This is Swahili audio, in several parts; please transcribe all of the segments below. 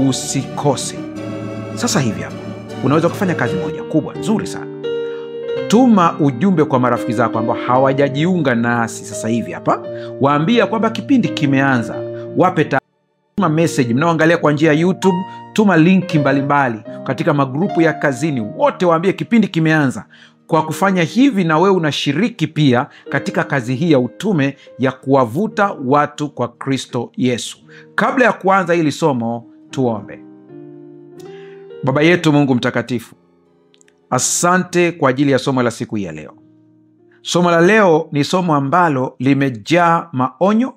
Usikose. Sasa hivi hapa unaweza kufanya kazi moja kubwa nzuri sana. Tuma ujumbe kwa marafiki zako ambao hawajajiunga nasi sasa hivi hapa, waambie kwamba kipindi kimeanza. Wape tuma message, mnaoangalia kwa njia ya YouTube, tuma linki mbalimbali katika magrupu ya kazini, wote waambie kipindi kimeanza. Kwa kufanya hivi, na wewe unashiriki pia katika kazi hii ya utume ya kuwavuta watu kwa Kristo Yesu. Kabla ya kuanza hili somo, tuombe. Baba yetu Mungu mtakatifu, asante kwa ajili ya somo la siku hii ya leo. Somo la leo ni somo ambalo limejaa maonyo,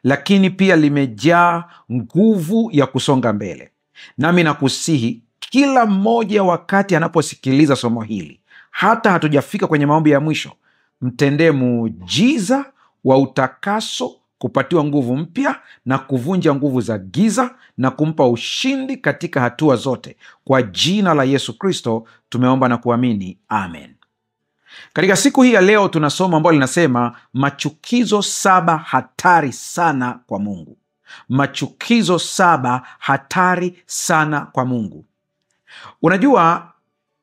lakini pia limejaa nguvu ya kusonga mbele. Nami nakusihi kila mmoja wakati anaposikiliza somo hili, hata hatujafika kwenye maombi ya mwisho, mtendee muujiza wa utakaso, kupatiwa nguvu mpya na kuvunja nguvu za giza na kumpa ushindi katika hatua zote. Kwa jina la Yesu Kristo tumeomba na kuamini, amen. Katika siku hii ya leo tuna somo ambalo linasema machukizo 7 hatari sana kwa Mungu. Machukizo 7 hatari sana kwa Mungu. Unajua,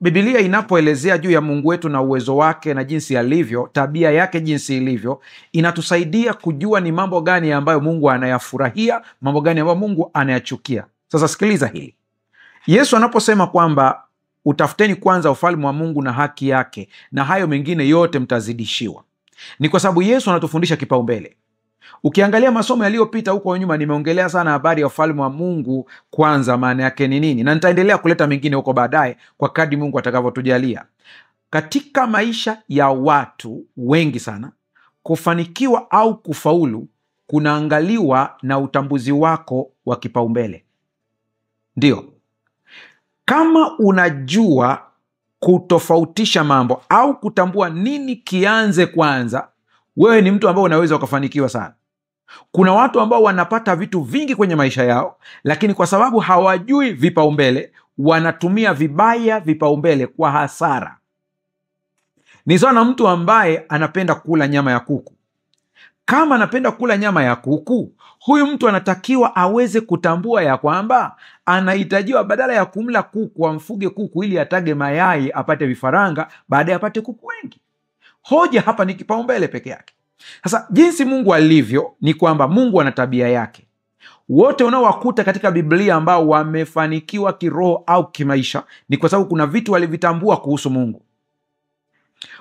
Biblia inapoelezea juu ya Mungu wetu na uwezo wake na jinsi alivyo, tabia yake jinsi ilivyo, inatusaidia kujua ni mambo gani ambayo Mungu anayafurahia, mambo gani ambayo Mungu anayachukia. Sasa sikiliza hili. Yesu anaposema kwamba utafuteni kwanza ufalme wa Mungu na haki yake, na hayo mengine yote mtazidishiwa, ni kwa sababu Yesu anatufundisha kipaumbele. Ukiangalia masomo yaliyopita huko nyuma, nimeongelea sana habari ya ufalme wa Mungu kwanza, maana yake ni nini, na nitaendelea kuleta mengine huko baadaye kwa kadri Mungu atakavyotujalia. Katika maisha ya watu wengi sana, kufanikiwa au kufaulu kunaangaliwa na utambuzi wako wa kipaumbele. Ndio, kama unajua kutofautisha mambo au kutambua nini kianze kwanza, wewe ni mtu ambaye unaweza ukafanikiwa sana. Kuna watu ambao wanapata vitu vingi kwenye maisha yao, lakini kwa sababu hawajui vipaumbele, wanatumia vibaya vipaumbele kwa hasara. Ni sawa na mtu ambaye anapenda kula nyama ya kuku. Kama anapenda kula nyama ya kuku, huyu mtu anatakiwa aweze kutambua ya kwamba anahitajiwa badala ya kumla kuku amfuge kuku ili atage mayai apate vifaranga, baadaye apate kuku wengi. Hoja hapa ni kipaumbele peke yake. Sasa jinsi Mungu alivyo ni kwamba Mungu ana tabia yake. Wote unaowakuta katika Biblia ambao wamefanikiwa kiroho au kimaisha ni kwa sababu kuna vitu walivitambua kuhusu Mungu.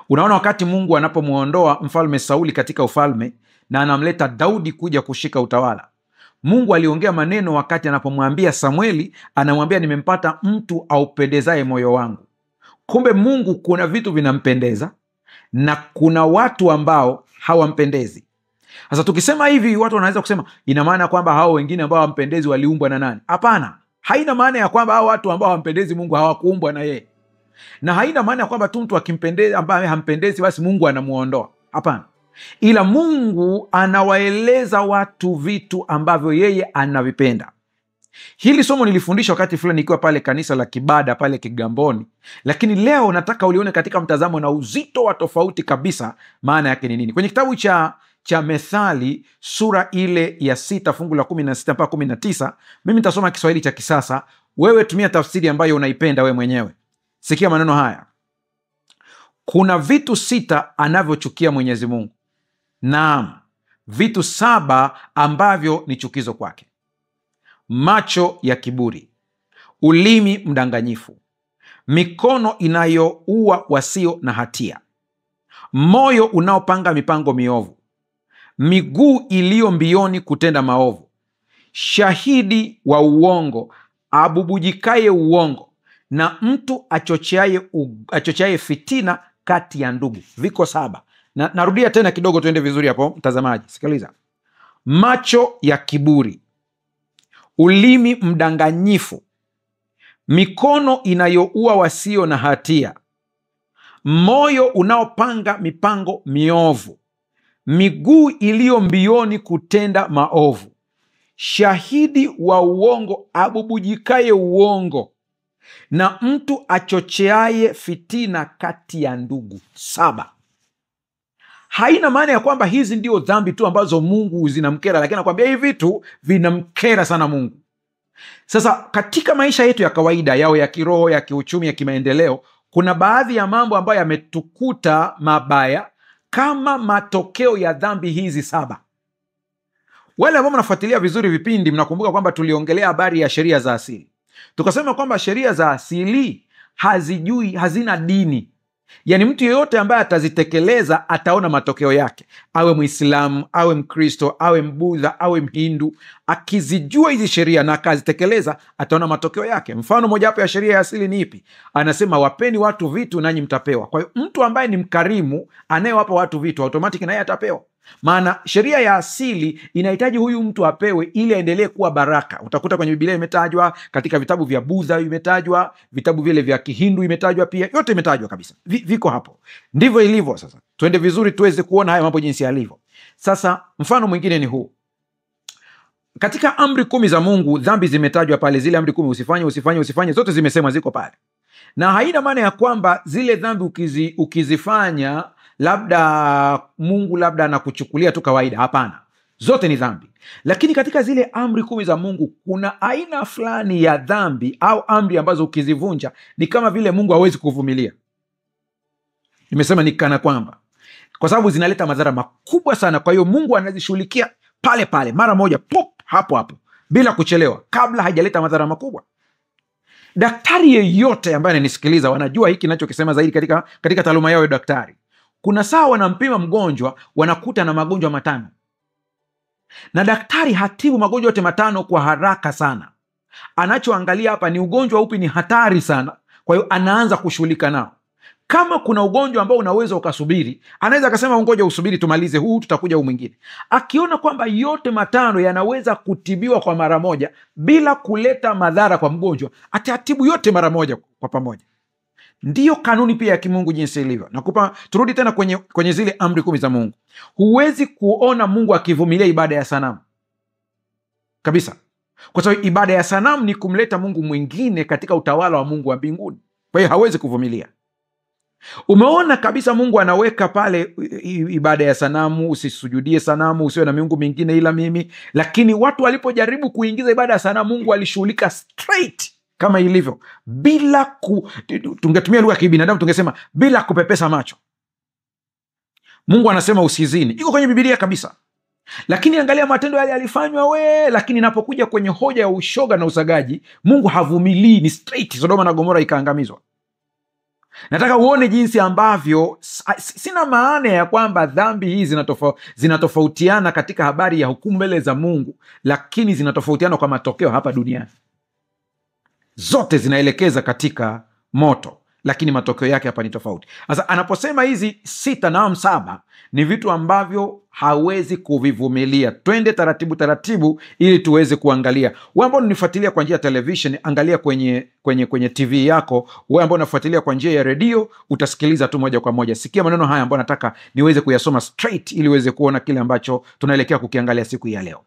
Unaona, wakati Mungu anapomuondoa mfalme Sauli katika ufalme na anamleta Daudi kuja kushika utawala, Mungu aliongea maneno wakati anapomwambia Samueli, anamwambia nimempata mtu aupendezaye moyo wangu. Kumbe Mungu kuna vitu vinampendeza na kuna watu ambao hawampendezi. Sasa tukisema hivi, watu wanaweza kusema ina maana kwamba hao wengine ambao hawampendezi waliumbwa na nani? Hapana, haina maana ya kwamba hao watu ambao hawampendezi Mungu hawakuumbwa na yeye, na haina maana ya kwamba tu mtu akimpendeza ambaye hampendezi basi Mungu anamuondoa. Hapana, ila Mungu anawaeleza watu vitu ambavyo yeye anavipenda. Hili somo nilifundisha wakati fulani nikiwa pale kanisa la Kibada pale Kigamboni, lakini leo nataka ulione katika mtazamo na uzito wa tofauti kabisa. Maana yake ni nini? Kwenye kitabu cha Methali sura ile ya 6 fungu la 16 mpaka 19, mimi nitasoma Kiswahili cha kisasa, wewe tumia tafsiri ambayo unaipenda wewe mwenyewe. Sikia maneno haya. Kuna vitu 6 anavyochukia Mwenyezi Mungu, naam, vitu 7 ambavyo ni chukizo kwake: macho ya kiburi, ulimi mdanganyifu, mikono inayoua wasio na hatia, moyo unaopanga mipango miovu, miguu iliyo mbioni kutenda maovu, shahidi wa uongo abubujikaye uongo, na mtu achocheaye fitina kati ya ndugu. Viko 7. Na narudia tena kidogo tuende vizuri hapo mtazamaji. Sikiliza. Macho ya kiburi, ulimi mdanganyifu, mikono inayoua wasio na hatia, moyo unaopanga mipango miovu, miguu iliyo mbioni kutenda maovu, shahidi wa uongo abubujikaye uongo, na mtu achocheaye fitina kati ya ndugu. 7. Haina maana ya kwamba hizi ndio dhambi tu ambazo Mungu zinamkera, lakini nakwambia hivi vitu vinamkera sana Mungu. Sasa katika maisha yetu ya kawaida, yao ya kiroho, ya kiuchumi, ya kimaendeleo, kuna baadhi ya mambo ambayo yametukuta mabaya kama matokeo ya dhambi hizi 7. Wale ambao mnafuatilia vizuri vipindi mnakumbuka kwamba tuliongelea habari ya sheria za asili. Tukasema kwamba sheria za asili hazijui, hazina dini. Yaani mtu yeyote ambaye atazitekeleza ataona matokeo yake. Awe Muislamu, awe Mkristo, awe Mbudha, awe Mhindu, akizijua hizi sheria na akazitekeleza ataona matokeo yake. Mfano mojawapo ya sheria ya asili ni ipi? Anasema wapeni watu vitu nanyi mtapewa. Kwa hiyo mtu ambaye ni mkarimu anayewapa watu vitu automatic naye atapewa. Maana sheria ya asili inahitaji huyu mtu apewe ili aendelee kuwa baraka. Utakuta kwenye Biblia imetajwa, katika vitabu vya Budha imetajwa, vitabu vile vya Kihindu imetajwa pia, yote imetajwa kabisa. Viko hapo. Ndivyo ilivyo sasa. Tuende vizuri tuweze kuona haya mambo jinsi yalivyo. Sasa mfano mwingine ni huu. Katika amri 10 za Mungu dhambi zimetajwa pale, zile amri 10 usifanye, usifanye, usifanye, zote zimesemwa, ziko pale. Na haina maana ya kwamba zile dhambi ukizifanya labda Mungu labda anakuchukulia tu kawaida. Hapana, zote ni dhambi. Lakini katika zile amri 10 za Mungu kuna aina fulani ya dhambi au amri ambazo ukizivunja ni kama vile Mungu hawezi kuvumilia. Nimesema ni kana kwamba, kwa sababu zinaleta madhara makubwa sana. Kwa hiyo Mungu anazishughulikia pale pale mara moja, pop, hapo hapo, bila kuchelewa, kabla hajaleta madhara makubwa. Daktari yeyote ambaye ananisikiliza wanajua hiki ninachokisema zaidi katika taaluma yao ya daktari. Kuna saa wanampima mgonjwa wanakuta na magonjwa 5. Na daktari hatibu magonjwa yote 5 kwa haraka sana. Anachoangalia hapa ni ugonjwa upi ni hatari sana. Kwa hiyo anaanza kushughulika nao. Kama kuna ugonjwa ambao unaweza ukasubiri, anaweza akasema ngoja usubiri tumalize huu, tutakuja huu mwingine. Akiona kwamba yote 5 yanaweza kutibiwa kwa mara moja bila kuleta madhara kwa mgonjwa, atatibu yote mara moja kwa pamoja. Ndiyo kanuni pia ya kimungu jinsi ilivyo. Nakupa, turudi tena kwenye zile amri 10 za Mungu. Huwezi kuona Mungu akivumilia ibada ya sanamu kabisa. Kwa sababu ibada ya sanamu ni kumleta Mungu mwingine katika utawala wa Mungu wa mbinguni. Kwa hiyo hawezi kuvumilia. Umeona kabisa Mungu anaweka pale ibada ya sanamu, usisujudie sanamu, usiwe na miungu mingine ila mimi. Lakini watu walipojaribu kuingiza ibada ya sanamu, Mungu alishughulika straight kama ilivyo, bila tungetumia lugha ya kibinadamu tungesema bila kupepesa macho. Mungu anasema usizini, iko kwenye Biblia kabisa. Lakini angalia matendo yale yalifanywa we, lakini inapokuja kwenye hoja ya ushoga na usagaji, Mungu havumilii, ni straight. Sodoma na Gomora ikaangamizwa. Nataka uone jinsi ambavyo sina maana ya kwamba dhambi hizi zinatofautiana katika habari ya hukumu mbele za Mungu, lakini zinatofautiana kwa matokeo hapa duniani. Zote zinaelekeza katika moto, lakini matokeo yake hapa ni tofauti. Sasa anaposema hizi 6 na 7 ni vitu ambavyo hawezi kuvivumilia. Twende taratibu taratibu ili tuweze kuangalia. Wewe ambao unanifuatilia kwa njia ya television, angalia kwenye TV yako. Wewe ambao unafuatilia kwa njia ya redio, utasikiliza tu moja kwa moja. Sikia maneno haya ambayo nataka niweze kuyasoma straight ili uweze kuona kile ambacho tunaelekea kukiangalia siku ya leo.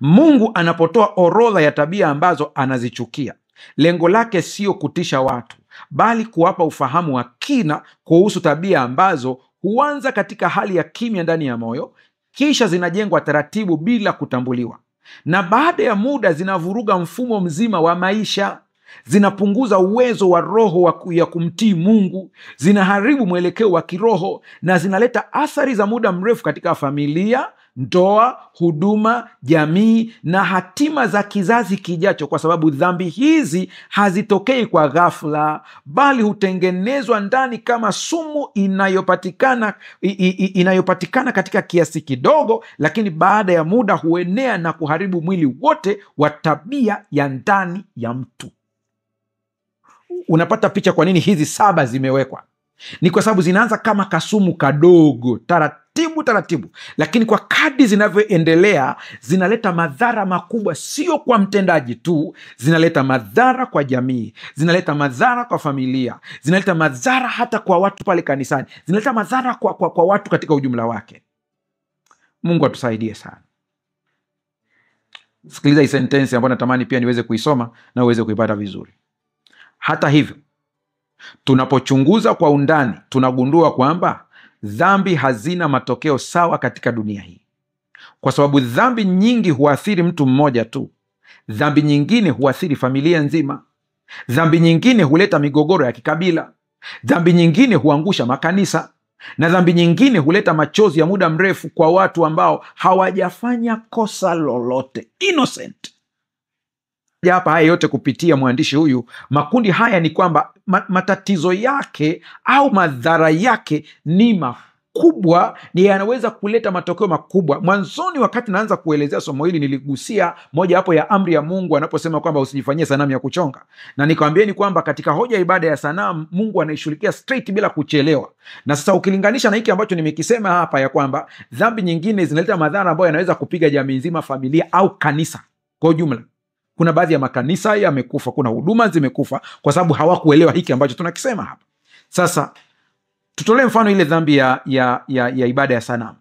Mungu anapotoa orodha ya tabia ambazo anazichukia, lengo lake sio kutisha watu, bali kuwapa ufahamu wa kina kuhusu tabia ambazo huanza katika hali ya kimya ndani ya moyo, kisha zinajengwa taratibu bila kutambuliwa, na baada ya muda zinavuruga mfumo mzima wa maisha, zinapunguza uwezo wa roho ya kumtii Mungu, zinaharibu mwelekeo wa kiroho, na zinaleta athari za muda mrefu katika familia, ndoa, huduma, jamii na hatima za kizazi kijacho, kwa sababu dhambi hizi hazitokei kwa ghafla, bali hutengenezwa ndani kama sumu inayopatikana katika kiasi kidogo, lakini baada ya muda huenea na kuharibu mwili wote wa tabia ya ndani ya mtu. Unapata picha kwa nini hizi 7 zimewekwa? Ni kwa sababu zinaanza kama kasumu kadogo, taratibu taratibu, lakini kwa kadri zinavyoendelea zinaleta madhara makubwa, sio kwa mtendaji tu, zinaleta madhara kwa jamii, zinaleta madhara kwa familia, zinaleta madhara hata kwa watu pale kanisani, zinaleta madhara kwa watu katika ujumla wake. Mungu atusaidie sana. Sikiliza hii sentensi ambayo natamani pia niweze kuisoma na uweze kuipata vizuri. Hata hivyo, tunapochunguza kwa undani, tunagundua kwamba dhambi hazina matokeo sawa katika dunia hii. Kwa sababu dhambi nyingi huathiri mtu mmoja tu, Dhambi nyingine huathiri familia nzima. Dhambi nyingine huleta migogoro ya kikabila. Dhambi nyingine huangusha makanisa, na dhambi nyingine huleta machozi ya muda mrefu kwa watu ambao hawajafanya kosa lolote, innocent. Hapa haya yote kupitia mwandishi huyu, makundi haya ni kwamba matatizo yake au madhara yake ni makubwa, ni yanaweza kuleta matokeo makubwa. Mwanzoni wakati naanza kuelezea somo hili niligusia moja hapo ya amri ya Mungu anaposema kwamba usijifanyie sanamu ya kuchonga, na nikwambieni kwamba katika hoja ya ibada ya sanamu Mungu anaishughulikia straight bila kuchelewa. Na sasa ukilinganisha na hiki ambacho nimekisema hapa ya kwamba dhambi nyingine zinaleta madhara ambayo yanaweza kupiga jamii nzima, familia au kanisa kwa ujumla. Kuna baadhi ya makanisa yamekufa, kuna huduma zimekufa kwa sababu hawakuelewa hiki ambacho tunakisema hapa. Sasa tutolee mfano ile dhambi ya ibada ya sanamu.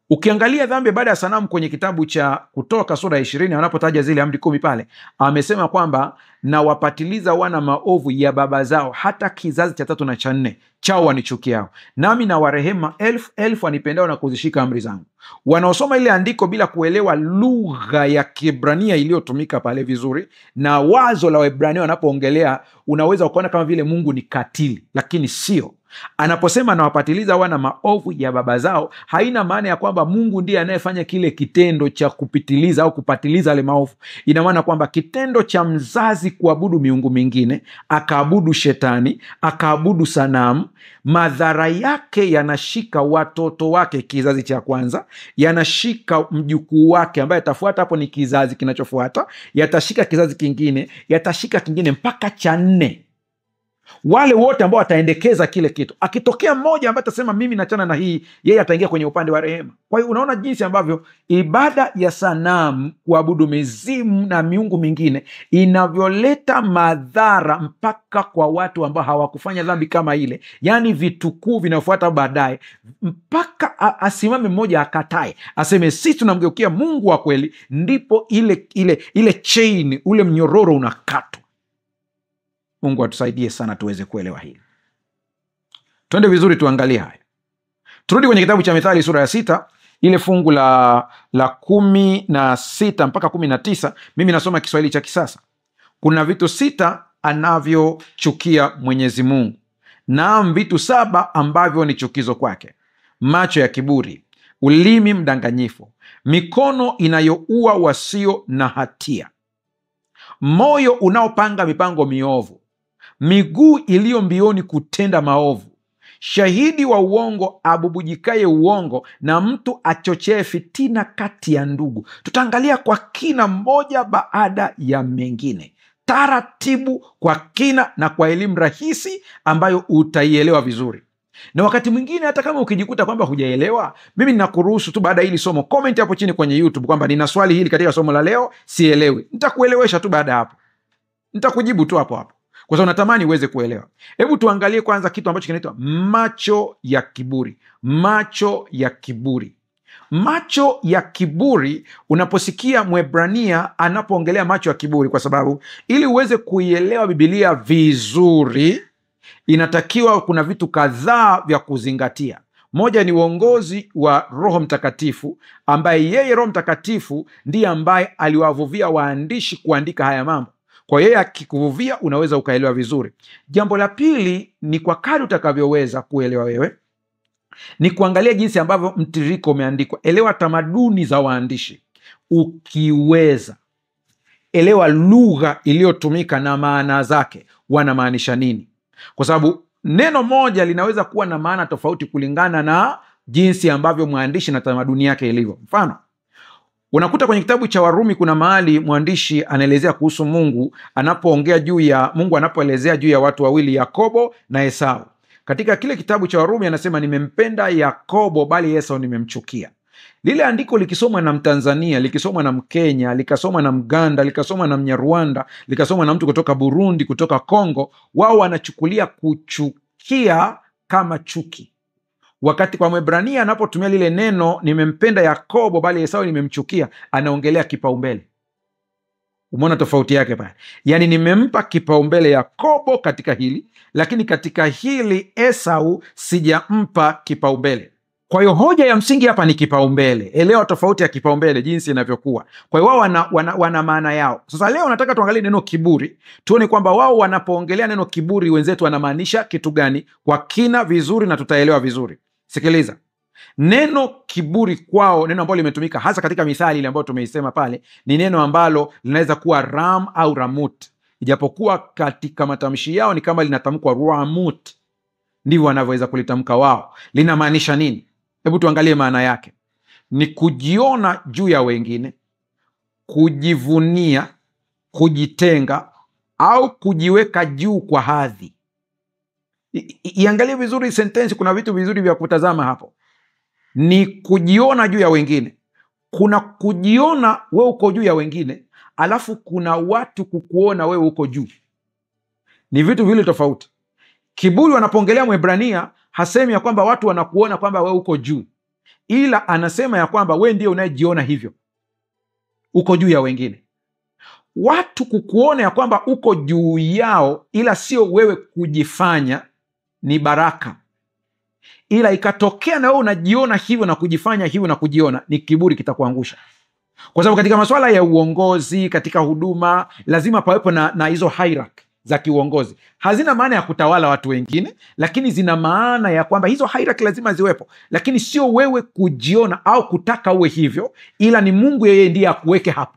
Ukiangalia dhambi ya ibada ya sanamu kwenye kitabu cha Kutoka sura ya 20 anapotaja zile amri 10 pale, amesema kwamba na wapatiliza wana maovu ya baba zao hata kizazi cha 3 na cha 4 chao wanichukiao, nami na warehema 1000 wanipendao na kuzishika amri zangu. Wanaosoma ile andiko bila kuelewa lugha ya Kiebrania iliyotumika pale vizuri na wazo la Waebrania wanapoongelea, unaweza ukaona kama vile Mungu ni katili, lakini sio. Anaposema nawapatiliza wana maovu ya baba zao, haina maana ya kwamba Mungu ndiye anayefanya kile kitendo cha kupitiliza au kupatiliza yale maovu. Ina maana kwamba kitendo cha mzazi kuabudu miungu mingine, akaabudu shetani, akaabudu sanamu, madhara yake yanashika watoto wake, kizazi cha kwanza, yanashika mjukuu wake ambaye atafuata hapo ni kizazi kinachofuata, yatashika kizazi kingine, yatashika kingine mpaka cha 4. Wale wote ambao wataendekeza kile kitu, akitokea mmoja ambaye atasema mimi nachana na hii, yeye ataingia kwenye upande wa rehema. Kwa hiyo unaona jinsi ambavyo ibada ya sanamu, kuabudu mizimu na miungu mingine, inavyoleta madhara mpaka kwa watu ambao hawakufanya dhambi kama ile, yani vitukuu vinafuata baadaye, mpaka asimame mmoja akatae, aseme sisi tunamgeukia Mungu wa kweli, ndipo ile chain, ule mnyororo unakatwa. Mungu atusaidie sana tuweze kuelewa hili. Twende vizuri tuangalie haya. Turudi kwenye kitabu cha Mithali sura ya 6, ile fungu la 16 mpaka 19. Mimi nasoma Kiswahili cha kisasa. Kuna vitu 6 anavyochukia Mwenyezi Mungu, naam vitu 7 ambavyo ni chukizo kwake: macho ya kiburi, ulimi mdanganyifu, mikono inayoua wasio na hatia, moyo unaopanga mipango miovu, miguu iliyo mbioni kutenda maovu, shahidi wa uongo abubujikaye uongo, na mtu achochee fitina kati ya ndugu. Tutaangalia kwa kina moja baada ya mengine, taratibu, kwa kina na kwa elimu rahisi ambayo utaielewa vizuri. Na wakati mwingine hata kama ukijikuta kwamba hujaelewa, mimi ninakuruhusu tu baada hili somo comment hapo chini kwenye YouTube kwamba nina swali hili katika somo la leo sielewi. Nitakuelewesha tu baada hapo, nitakujibu tu hapo hapo, kwa sababu natamani uweze kuelewa. Hebu tuangalie kwanza kitu ambacho kinaitwa macho ya kiburi. Macho ya kiburi. Macho ya kiburi, unaposikia Mwebrania anapoongelea macho ya kiburi, kwa sababu ili uweze kuielewa Biblia vizuri inatakiwa kuna vitu kadhaa vya kuzingatia. Moja ni uongozi wa Roho Mtakatifu, ambaye yeye Roho Mtakatifu ndiye ambaye aliwavuvia waandishi kuandika haya mambo. Kwa yeye akikuvuvia unaweza ukaelewa vizuri. Jambo la pili ni kwa kadri utakavyoweza kuelewa wewe, ni kuangalia jinsi ambavyo mtiririko umeandikwa. Elewa tamaduni za waandishi ukiweza. Elewa lugha iliyotumika na maana zake, wanamaanisha nini, kwa sababu neno moja linaweza kuwa na maana tofauti kulingana na jinsi ambavyo mwandishi na tamaduni yake ilivyo. Mfano, unakuta kwenye kitabu cha Warumi kuna mahali mwandishi anaelezea kuhusu Mungu anapoongea juu ya Mungu, anapoelezea juu ya watu wawili, Yakobo na Esau. Katika kile kitabu cha Warumi anasema nimempenda Yakobo bali Esau nimemchukia. Lile andiko likisomwa na Mtanzania, likisomwa na Mkenya, likasomwa na Mganda, likasomwa na Mnyarwanda, likasomwa na mtu kutoka Burundi, kutoka Kongo, wao wanachukulia kuchukia kama chuki. Wakati kwa Mwebrania anapotumia lile neno nimempenda Yakobo bali Esau nimemchukia, anaongelea kipaumbele. Umeona tofauti yake pale? Yaani nimempa kipaumbele Yakobo katika hili, lakini katika hili Esau sijampa kipaumbele. Kwa hiyo hoja ya msingi hapa ni kipaumbele. Elewa tofauti ya kipaumbele jinsi inavyokuwa. Kwa hiyo wao wana maana yao. Sasa leo nataka tuangalie neno kiburi, tuone kwamba wao wanapoongelea neno kiburi wenzetu wanamaanisha kitu gani kwa kina vizuri, na tutaelewa vizuri. Sikiliza. Neno kiburi kwao, neno ambalo limetumika hasa katika mithali ile ambayo tumeisema pale, ni neno ambalo linaweza kuwa ram au ramut. Ijapokuwa katika matamshi yao ni kama linatamkwa ramut, ndivyo wanavyoweza kulitamka wao. Linamaanisha nini? Hebu tuangalie maana yake. Ni kujiona juu ya wengine, kujivunia, kujitenga au kujiweka juu kwa hadhi. Iangalie vizuri sentensi, kuna vitu vizuri vya kutazama hapo. Ni kujiona juu ya wengine. Kuna kujiona wewe uko juu ya wengine, alafu kuna watu kukuona wewe uko juu. Ni vitu viwili tofauti. Kiburi wanapoongelea Mwebrania hasemi ya kwamba watu wanakuona kwamba wewe uko juu, ila anasema ya kwamba wewe ndiye unayejiona hivyo, uko juu ya wengine. Watu kukuona ya kwamba uko juu yao, ila sio wewe kujifanya, ni baraka. Ila ikatokea na wewe unajiona hivyo na kujifanya hivyo na kujiona, ni kiburi kitakuangusha. Kwa sababu katika masuala ya uongozi, katika huduma, lazima pawepo na hizo hierarchy za kiuongozi. Hazina maana ya kutawala watu wengine, lakini zina maana ya kwamba hizo hierarchy lazima ziwepo. Lakini sio wewe kujiona au kutaka uwe hivyo, ila ni Mungu yeye ndiye akuweke hapo.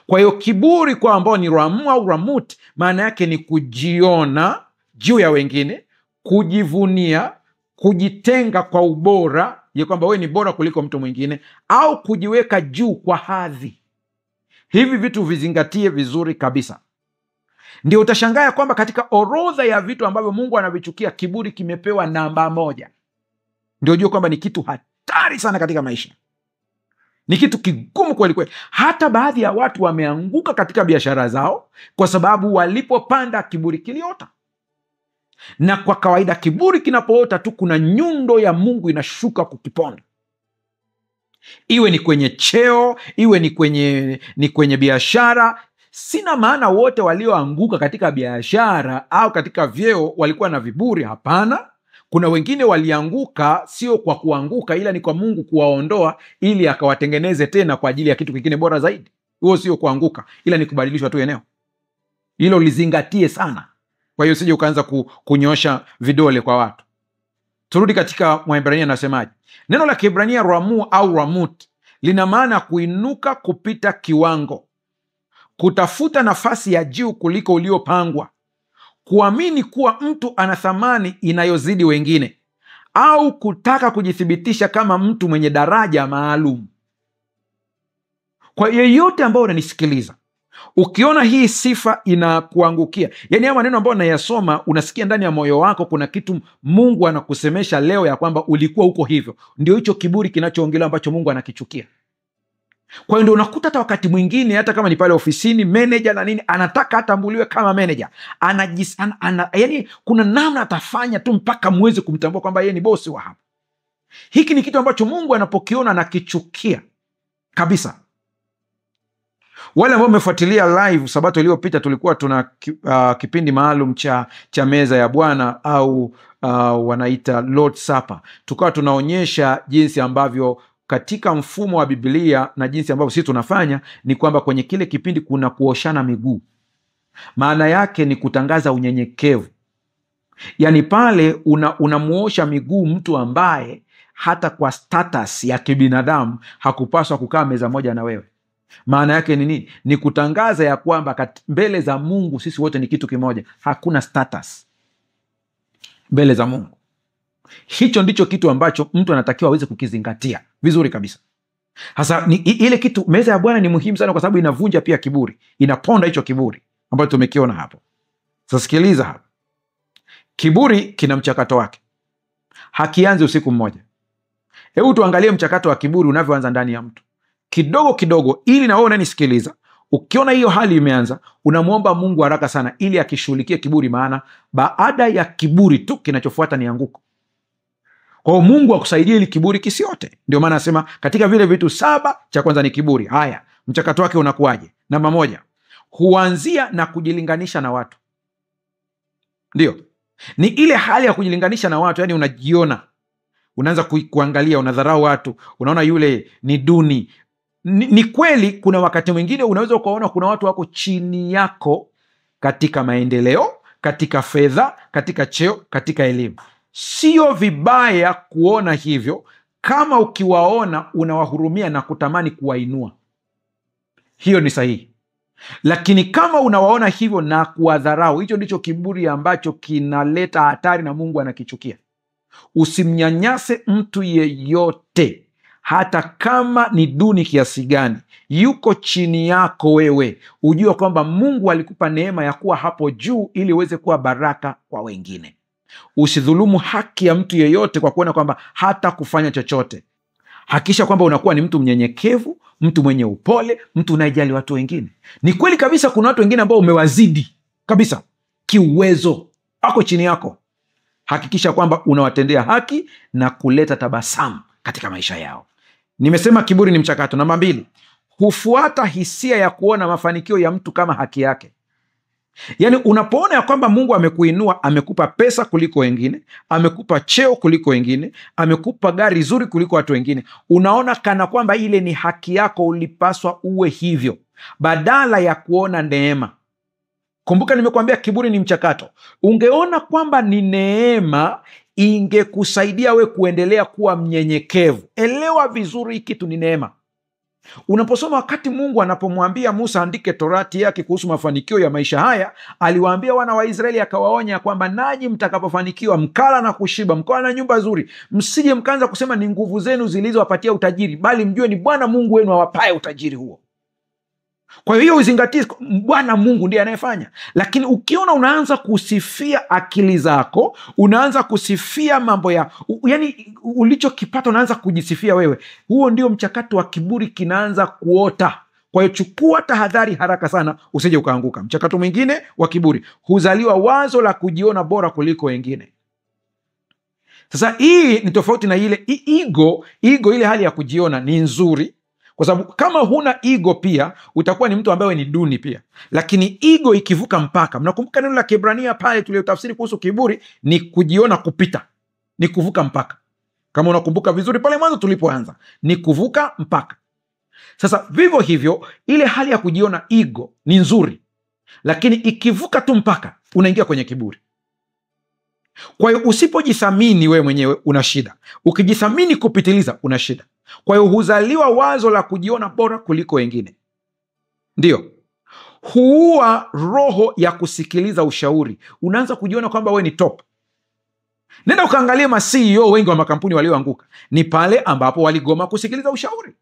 Kwa hiyo kiburi kwa ambao ni ramu au ramut, maana yake ni kujiona juu ya wengine, kujivunia, kujitenga kwa ubora, ya kwamba wewe ni bora kuliko mtu mwingine, au kujiweka juu kwa hadhi. Hivi vitu vizingatie vizuri kabisa. Ndio utashangaa kwamba katika orodha ya vitu ambavyo Mungu anavichukia, kiburi kimepewa namba 1. Ndio ujue kwamba ni kitu hatari sana katika maisha. Ni kitu kigumu kweli kweli. Hata baadhi ya watu wameanguka katika biashara zao kwa sababu walipopanda kiburi kiliota. Na kwa kawaida kiburi kinapoota tu kuna nyundo ya Mungu inashuka kukiponda. Iwe ni kwenye cheo, iwe ni kwenye biashara. Sina maana wote walioanguka katika biashara au katika vyeo walikuwa na viburi, hapana. Kuna wengine walianguka sio kwa kuanguka, ila ni kwa Mungu kuwaondoa ili akawatengeneze tena kwa ajili ya kitu kingine bora zaidi. Huo sio kuanguka, ila ni kubadilishwa tu eneo. Hilo lizingatie sana. Kwa hiyo usije ukaanza kunyosha vidole kwa watu. Turudi katika Mwebrania, anasemaje? Neno la Kiebrania ramu au ramut lina maana kuinuka kupita kiwango, kutafuta nafasi ya juu kuliko uliopangwa, kuamini kuwa mtu ana thamani inayozidi wengine, au kutaka kujithibitisha kama mtu mwenye daraja maalum. Kwa yeyote ambao unanisikiliza, ukiona hii sifa inakuangukia, yani haya maneno ambayo nayasoma, unasikia ndani ya moyo wako kuna kitu Mungu anakusemesha leo ya kwamba ulikuwa uko hivyo. Ndio hicho kiburi kinachoongelewa ambacho Mungu anakichukia. Kwa hiyo ndio unakuta hata wakati mwingine hata kama ni pale ofisini manager na nini anataka atambuliwe kama manager. Yani kuna namna atafanya tu mpaka muweze kumtambua kwamba yeye ni bosi wa hapa. Hiki ni kitu ambacho Mungu anapokiona anakichukia kabisa. Wale ambao mmefuatilia live Sabato iliyopita, tulikuwa tuna kipindi maalum cha meza ya Bwana au wanaita Lord's Supper. Tukawa tunaonyesha jinsi ambavyo katika mfumo wa Biblia na jinsi ambavyo sisi tunafanya ni kwamba kwenye kile kipindi kuna kuoshana miguu. Maana yake ni kutangaza unyenyekevu. Yani pale unamuosha miguu mtu ambaye hata kwa status ya kibinadamu hakupaswa kukaa meza moja na wewe. Maana yake ni nini? Ni kutangaza ya kwamba mbele za Mungu sisi wote ni kitu kimoja. Hakuna status mbele za Mungu. Hicho ndicho kitu ambacho mtu anatakiwa aweze kukizingatia vizuri kabisa. Hasa ile kitu, meza ya Bwana ni muhimu sana kwa sababu inavunja pia kiburi, inaponda hicho kiburi ambacho tumekiona hapo. Sasa sikiliza hapa. Kiburi kina mchakato wake. Hakianzi usiku mmoja. Hebu tuangalie mchakato wa kiburi unavyoanza ndani ya mtu. Kidogo kidogo, ili na wewe unanisikiliza, ukiona hiyo hali imeanza, unamuomba Mungu haraka sana ili akishughulikie kiburi, maana baada ya kiburi tu kinachofuata ni anguko. Kwa hiyo Mungu akusaidie ili kiburi kisiote. Ndio maana anasema katika vile vitu 7, cha kwanza ni kiburi. Haya, mchakato wake unakuwaje? Namba 1, huanzia na kujilinganisha na watu. Ndio. Ni ile hali ya kujilinganisha na watu, yani unajiona Unaanza kuangalia, unadharau watu, unaona yule ni duni. Ni kweli kuna wakati mwingine unaweza ukaona kuna watu wako chini yako katika maendeleo, katika fedha, katika cheo, katika elimu. Sio vibaya kuona hivyo kama ukiwaona unawahurumia na kutamani kuwainua. Hiyo ni sahihi. Lakini kama unawaona hivyo na kuwadharau, hicho ndicho kiburi ambacho kinaleta hatari na Mungu anakichukia. Usimnyanyase mtu yeyote, hata kama ni duni kiasi gani, yuko chini yako wewe. Ujue kwamba Mungu alikupa neema ya kuwa hapo juu ili uweze kuwa baraka kwa wengine. Usidhulumu haki ya mtu yeyote kwa kuona kwamba hata kufanya chochote. Hakikisha kwamba unakuwa ni mtu mnyenyekevu, mtu mwenye upole, mtu unayejali watu wengine. Ni kweli kabisa kuna watu wengine ambao umewazidi kabisa kiuwezo, wako chini yako. Hakikisha kwamba unawatendea haki na kuleta tabasamu katika maisha yao. Nimesema kiburi ni mchakato. Namba 2, hufuata hisia ya kuona mafanikio ya mtu kama haki yake. Yaani unapoona ya kwamba Mungu amekuinua, amekupa pesa kuliko wengine, amekupa cheo kuliko wengine, amekupa gari zuri kuliko watu wengine, unaona kana kwamba ile ni haki yako, ulipaswa uwe hivyo, badala ya kuona neema. Kumbuka nimekuambia kiburi ni mchakato. Ungeona kwamba ni neema, ingekusaidia we kuendelea kuwa mnyenyekevu. Elewa vizuri kitu ni neema. Unaposoma wakati Mungu anapomwambia Musa andike torati yake kuhusu mafanikio ya maisha haya, aliwaambia wana wa Israeli akawaonya kwamba nanyi mtakapofanikiwa mkala na kushiba, mkawa na nyumba nzuri, msije mkaanza kusema ni nguvu zenu zilizowapatia utajiri, bali mjue ni Bwana Mungu wenu awapaye utajiri huo. Kwa hiyo uzingatie Bwana Mungu ndiye anayefanya. Lakini ukiona unaanza kusifia akili zako, unaanza kusifia mambo ya, yani ulichokipata unaanza kujisifia wewe, huo ndio mchakato wa kiburi kinaanza kuota. Kwa hiyo chukua tahadhari haraka sana usije ukaanguka. Mchakato mwingine wa kiburi, huzaliwa wazo la kujiona bora kuliko wengine. Sasa hii ni tofauti na ile ego. Ego ile hali ya kujiona ni nzuri, kwa sababu kama huna ego pia utakuwa ni mtu ambaye ni duni pia. Lakini ego ikivuka mpaka, mnakumbuka neno la Kiebrania pale tuliyotafsiri kuhusu kiburi ni kujiona kupita, ni kuvuka mpaka. Kama unakumbuka vizuri pale mwanzo tulipoanza, ni kuvuka mpaka. Sasa vivyo hivyo ile hali ya kujiona ego ni nzuri, lakini ikivuka tu mpaka unaingia kwenye kiburi. Kwa hiyo usipojithamini wewe mwenyewe una shida. Ukijithamini kupitiliza una shida. Kwa hiyo huzaliwa wazo la kujiona bora kuliko wengine. Ndio huua roho ya kusikiliza ushauri. Unaanza kujiona kwamba wewe ni top. Nenda ukaangalie ma CEO wengi wa makampuni walioanguka, ni pale ambapo waligoma kusikiliza ushauri.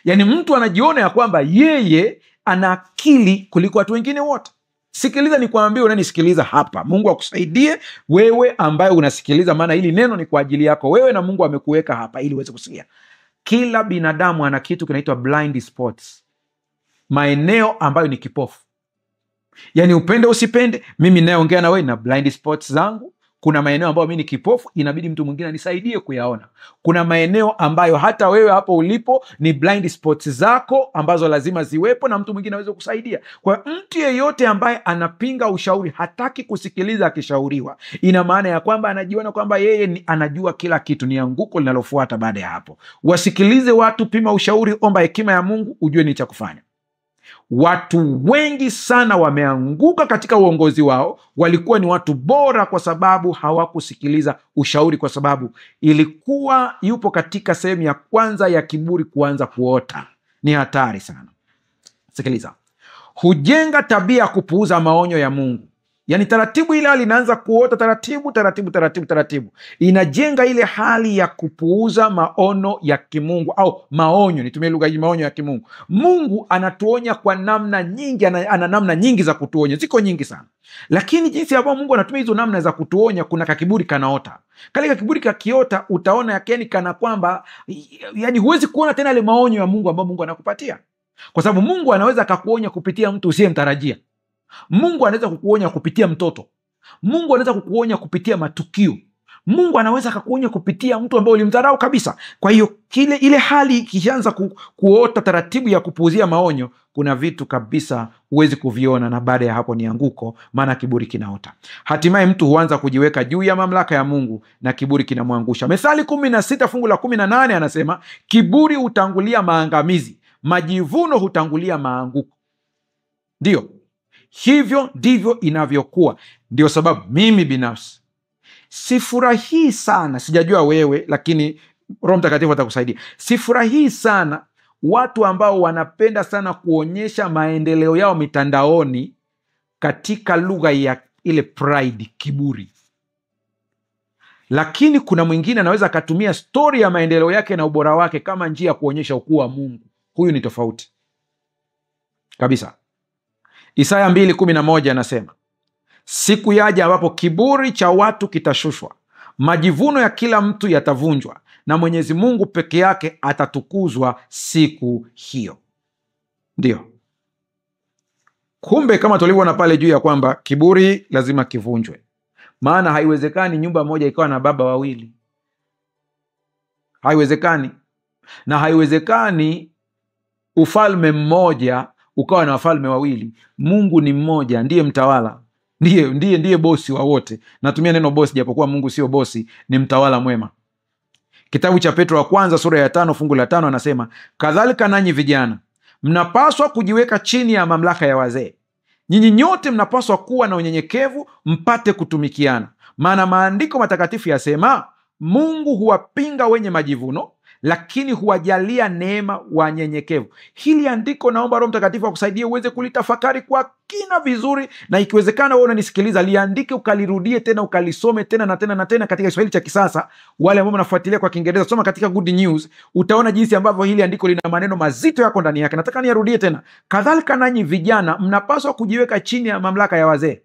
Yaani mtu anajiona ya kwamba yeye ana akili kuliko watu wengine wote. Sikiliza nikwambie, unanisikiliza hapa, Mungu akusaidie wewe ambaye unasikiliza, maana hili neno ni kwa ajili yako wewe na Mungu amekuweka hapa ili uweze kusikia. Kila binadamu ana kitu kinaitwa blind spots, maeneo ambayo ni kipofu. Yaani upende usipende, mimi nayeongea na wewe na blind spots zangu. Kuna maeneo ambayo mimi ni kipofu, inabidi mtu mwingine anisaidie kuyaona. Kuna maeneo ambayo hata wewe hapo ulipo ni blind spots zako ambazo lazima ziwepo na mtu mwingine aweze kusaidia. Kwa mtu yeyote ambaye anapinga ushauri, hataki kusikiliza akishauriwa, ina maana ya kwamba anajiona kwamba yeye ni anajua kila kitu. Ni anguko linalofuata baada ya hapo. Wasikilize watu, pima ushauri, omba hekima ya Mungu, ujue ni cha kufanya. Watu wengi sana wameanguka katika uongozi wao, walikuwa ni watu bora kwa sababu hawakusikiliza ushauri, kwa sababu ilikuwa yupo katika sehemu ya kwanza ya kiburi kuanza kuota. Ni hatari sana. Sikiliza, hujenga tabia ya kupuuza maonyo ya Mungu. Yaani taratibu ile hali inaanza kuota taratibu taratibu taratibu taratibu, inajenga ile hali ya kupuuza maono ya kimungu au maonyo, nitumie lugha hii, maonyo ya kimungu. Mungu anatuonya kwa namna nyingi, ana namna nyingi za kutuonya, ziko nyingi sana. Lakini jinsi ambavyo Mungu anatumia hizo namna za kutuonya, kuna kakiburi kanaota. Kale kakiburi kakiota, utaona yakeni kana kwamba, yani huwezi kuona tena ile maonyo ya Mungu ambayo Mungu anakupatia, kwa sababu Mungu anaweza akakuonya kupitia mtu usiyemtarajia. Mungu anaweza kukuonya kupitia mtoto. Mungu anaweza kukuonya kupitia matukio. Mungu anaweza akakuonya kupitia mtu ambaye ulimdharau kabisa. Kwa hiyo ile hali ikishaanza kuota taratibu ya kupuuzia maonyo, kuna vitu kabisa huwezi kuviona, na baada ya hapo ni anguko, maana kiburi kinaota. Hatimaye mtu huanza kujiweka juu ya mamlaka ya Mungu na kiburi kinamwangusha. Methali 16 fungu la 18 anasema, kiburi hutangulia maangamizi, majivuno hutangulia maanguko. Ndio hivyo ndivyo inavyokuwa. Ndio sababu mimi binafsi sifurahii sana, sijajua wewe, lakini Roho Mtakatifu atakusaidia. Sifurahii sana watu ambao wanapenda sana kuonyesha maendeleo yao mitandaoni katika lugha ya ile pride, kiburi. Lakini kuna mwingine anaweza akatumia stori ya maendeleo yake na ubora wake kama njia ya kuonyesha ukuu wa Mungu. Huyu ni tofauti kabisa. Isaya 2:11 anasema, siku yaja ambapo kiburi cha watu kitashushwa, majivuno ya kila mtu yatavunjwa, na Mwenyezi Mungu peke yake atatukuzwa siku hiyo. Ndio. Kumbe kama tulivyoona pale juu ya kwamba kiburi lazima kivunjwe. Maana haiwezekani nyumba moja ikawa na baba wawili. Haiwezekani. Na haiwezekani ufalme mmoja ukawa na wafalme wawili. Mungu ni mmoja, ndiye mtawala. Ndiye bosi wa wote. Natumia neno bosi japokuwa Mungu sio bosi, ni mtawala mwema. Kitabu cha Petro wa kwanza sura ya 5 fungu la 5 anasema, kadhalika nanyi vijana mnapaswa kujiweka chini ya mamlaka ya wazee. Nyinyi nyote mnapaswa kuwa na unyenyekevu mpate kutumikiana. Maana maandiko matakatifu yasema, Mungu huwapinga wenye majivuno, lakini huwajalia neema wanyenyekevu. Hili andiko naomba Roho Mtakatifu akusaidie uweze kulitafakari kwa kina vizuri, na ikiwezekana wewe unanisikiliza liandike ukalirudie tena ukalisome tena na tena na tena katika Kiswahili cha kisasa. Wale ambao mnafuatilia kwa Kiingereza, soma katika Good News, utaona jinsi ambavyo hili andiko lina maneno mazito yako ndani yake. Nataka niarudie tena. Kadhalika nanyi vijana mnapaswa kujiweka chini ya mamlaka ya wazee.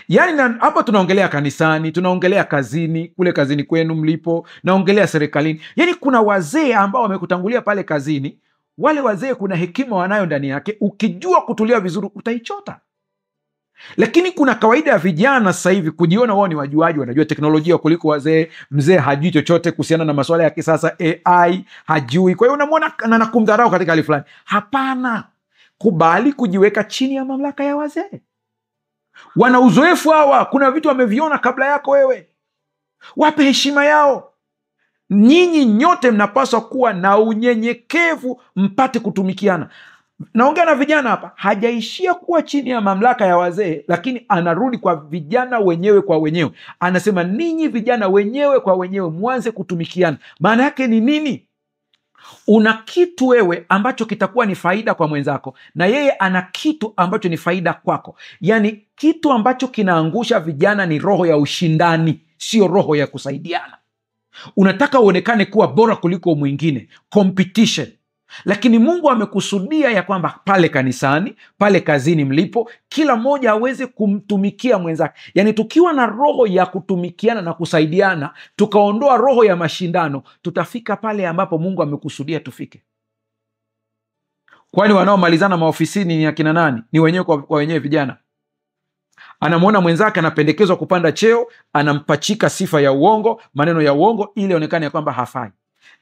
Yaani hapa tunaongelea kanisani, tunaongelea kazini, kule kazini kwenu mlipo, naongelea serikalini. Yaani kuna wazee ambao wamekutangulia pale kazini, wale wazee kuna hekima wanayo ndani yake, ukijua kutulia vizuri utaichota. Lakini kuna kawaida ya vijana sasa hivi kujiona wao ni wajuaji, wanajua teknolojia kuliko wazee. Mzee hajui chochote kuhusiana na masuala ya kisasa, AI hajui. Kwa hiyo unamwona na kumdharau katika hali fulani. Hapana, kubali kujiweka chini ya mamlaka ya wazee. Wana uzoefu hawa, kuna vitu wameviona kabla yako wewe. Wape heshima yao. Nyinyi nyote mnapaswa kuwa na unyenyekevu mpate kutumikiana. Naongea na vijana hapa, hajaishia kuwa chini ya mamlaka ya wazee, lakini anarudi kwa vijana wenyewe kwa wenyewe. Anasema ninyi vijana wenyewe kwa wenyewe mwanze kutumikiana. Maana yake ni nini? Una kitu wewe ambacho kitakuwa ni faida kwa mwenzako, na yeye ana kitu ambacho ni faida kwako. Yaani kitu ambacho kinaangusha vijana ni roho ya ushindani, sio roho ya kusaidiana. Unataka uonekane kuwa bora kuliko mwingine, competition. Lakini Mungu amekusudia ya kwamba pale kanisani, pale kazini mlipo, kila mmoja aweze kumtumikia mwenzake. Yaani tukiwa na roho ya kutumikiana na kusaidiana, tukaondoa roho ya mashindano, tutafika pale ambapo Mungu amekusudia tufike. Kwani wanaomalizana maofisini ni akina nani? Ni wenyewe kwa wenyewe vijana. Anamuona mwenzake anapendekezwa kupanda cheo, anampachika sifa ya uongo, maneno ya uongo ili aonekane ya kwamba hafai.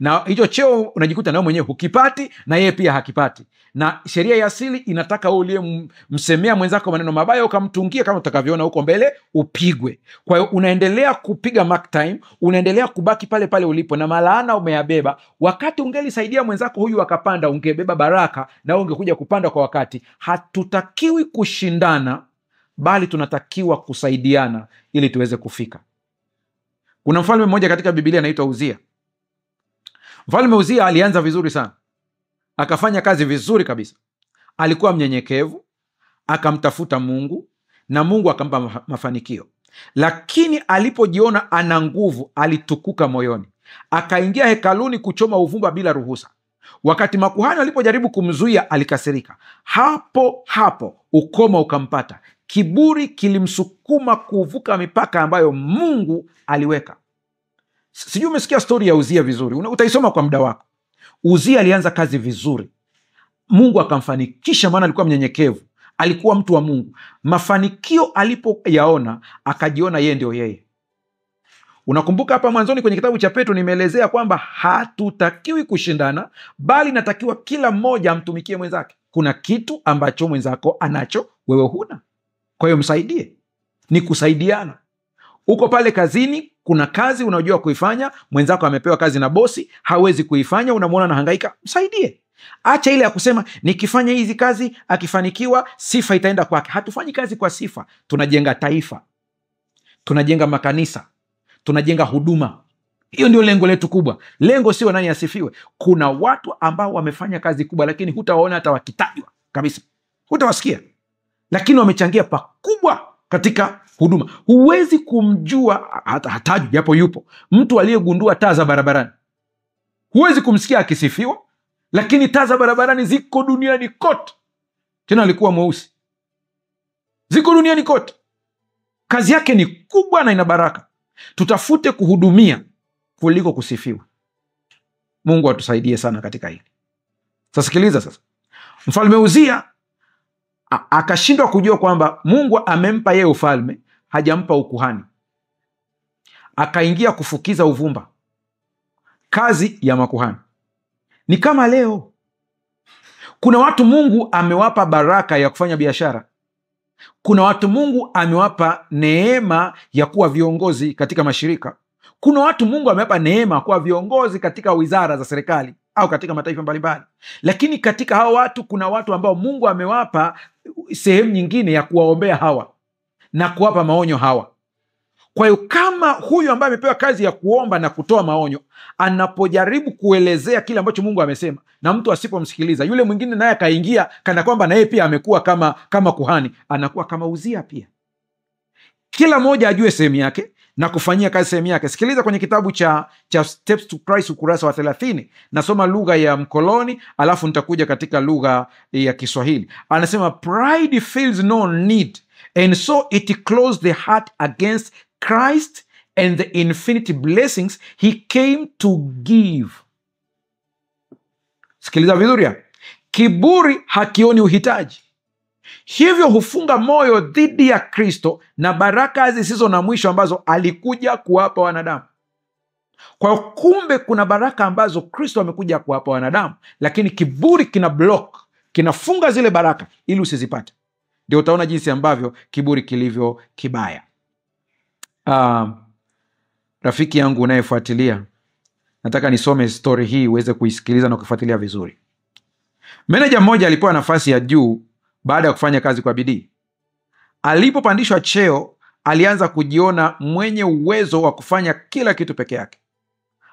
Na hicho cheo unajikuta nawe mwenyewe hukipati na yeye pia hakipati. Na sheria ya asili inataka wewe uliyemsemea mwenzako maneno mabaya ukamtungia, kama utakavyoona huko mbele, upigwe. Kwa hiyo unaendelea kupiga mark time, unaendelea kubaki pale pale ulipo na malaana umeyabeba. Wakati ungelisaidia mwenzako huyu akapanda, ungebeba baraka na ungekuja kupanda kwa wakati. Hatutakiwi kushindana, bali tunatakiwa kusaidiana ili tuweze kufika. Kuna mfalme mmoja katika Biblia anaitwa Uzia. Mfalme Uzia alianza vizuri sana. Akafanya kazi vizuri kabisa. Alikuwa mnyenyekevu, akamtafuta Mungu na Mungu akampa mafanikio. Lakini alipojiona ana nguvu, alitukuka moyoni. Akaingia hekaluni kuchoma uvumba bila ruhusa. Wakati makuhani walipojaribu kumzuia, alikasirika. Hapo hapo ukoma ukampata. Kiburi kilimsukuma kuvuka mipaka ambayo Mungu aliweka. Sijui umesikia story ya Uzia vizuri. Utaisoma kwa muda wako. Uzia alianza kazi vizuri. Mungu akamfanikisha, maana alikuwa mnyenyekevu. Alikuwa mtu wa Mungu. Mafanikio alipoyaona, akajiona yeye ndio yeye. Unakumbuka hapa mwanzoni kwenye kitabu cha Petro nimeelezea kwamba hatutakiwi kushindana, bali natakiwa kila mmoja amtumikie mwenzake. Kuna kitu ambacho mwenzako anacho wewe huna, kwa hiyo msaidie. Ni kusaidiana. Uko pale kazini, kuna kazi unajua kuifanya, mwenzako amepewa kazi na bosi, hawezi kuifanya, unamwona anahangaika, msaidie. Acha ile ya kusema nikifanya hizi kazi akifanikiwa sifa itaenda kwake. Hatufanyi kazi kwa sifa, tunajenga taifa, tunajenga makanisa, tunajenga huduma. Hiyo ndio lengo letu kubwa. Lengo sio nani asifiwe. Kuna watu ambao wamefanya kazi kubwa, lakini hutawaona hata wakitajwa kabisa, hutawasikia, lakini wamechangia pakubwa katika huduma. Huwezi kumjua hata hatajwi, japo yupo mtu aliyegundua taa za barabarani. Huwezi kumsikia akisifiwa, lakini taa za barabarani ziko duniani kote. Tena alikuwa mweusi, ziko duniani kote. Kazi yake ni kubwa na ina baraka. Tutafute kuhudumia kuliko kusifiwa. Mungu atusaidie sana katika hili. Sasa sikiliza sasa. Mfalme Uzia akashindwa kujua kwamba Mungu amempa yeye ufalme, hajampa ukuhani. Akaingia kufukiza uvumba, kazi ya makuhani. Ni kama leo kuna watu Mungu amewapa baraka ya kufanya biashara. Kuna watu Mungu amewapa neema ya kuwa viongozi katika mashirika. Kuna watu Mungu amewapa neema kuwa viongozi katika wizara za serikali au katika mataifa mbalimbali. Lakini katika hao watu kuna watu ambao Mungu amewapa sehemu nyingine ya kuwaombea hawa na kuwapa maonyo hawa. Kwa hiyo kama huyu ambaye amepewa kazi ya kuomba na kutoa maonyo anapojaribu kuelezea kile ambacho Mungu amesema na mtu asipomsikiliza, yule mwingine naye akaingia kana kwamba naye pia amekuwa kama kuhani, anakuwa kama Uzia pia. Kila mmoja ajue sehemu yake na kufanyia kazi sehemu yake. Sikiliza kwenye kitabu cha Steps to Christ ukurasa wa 30. Nasoma lugha ya mkoloni alafu nitakuja katika lugha ya Kiswahili. Anasema pride feels no need and so it closed the heart against Christ and the infinite blessings he came to give. Sikiliza vizuri hapa. Kiburi hakioni uhitaji, hivyo hufunga moyo dhidi ya Kristo na baraka zisizo na mwisho ambazo alikuja kuwapa wanadamu. Kwa kumbe kuna baraka ambazo Kristo amekuja kuwapa wanadamu, lakini kiburi kina block, kinafunga zile baraka ili usizipate. Ndio utaona jinsi ambavyo kiburi kilivyo kibaya. Rafiki yangu unayefuatilia, nataka nisome story hii uweze kuisikiliza na kufuatilia vizuri. Meneja mmoja alipewa nafasi ya juu baada ya kufanya kazi kwa bidii. Alipopandishwa cheo, alianza kujiona mwenye uwezo wa kufanya kila kitu peke yake.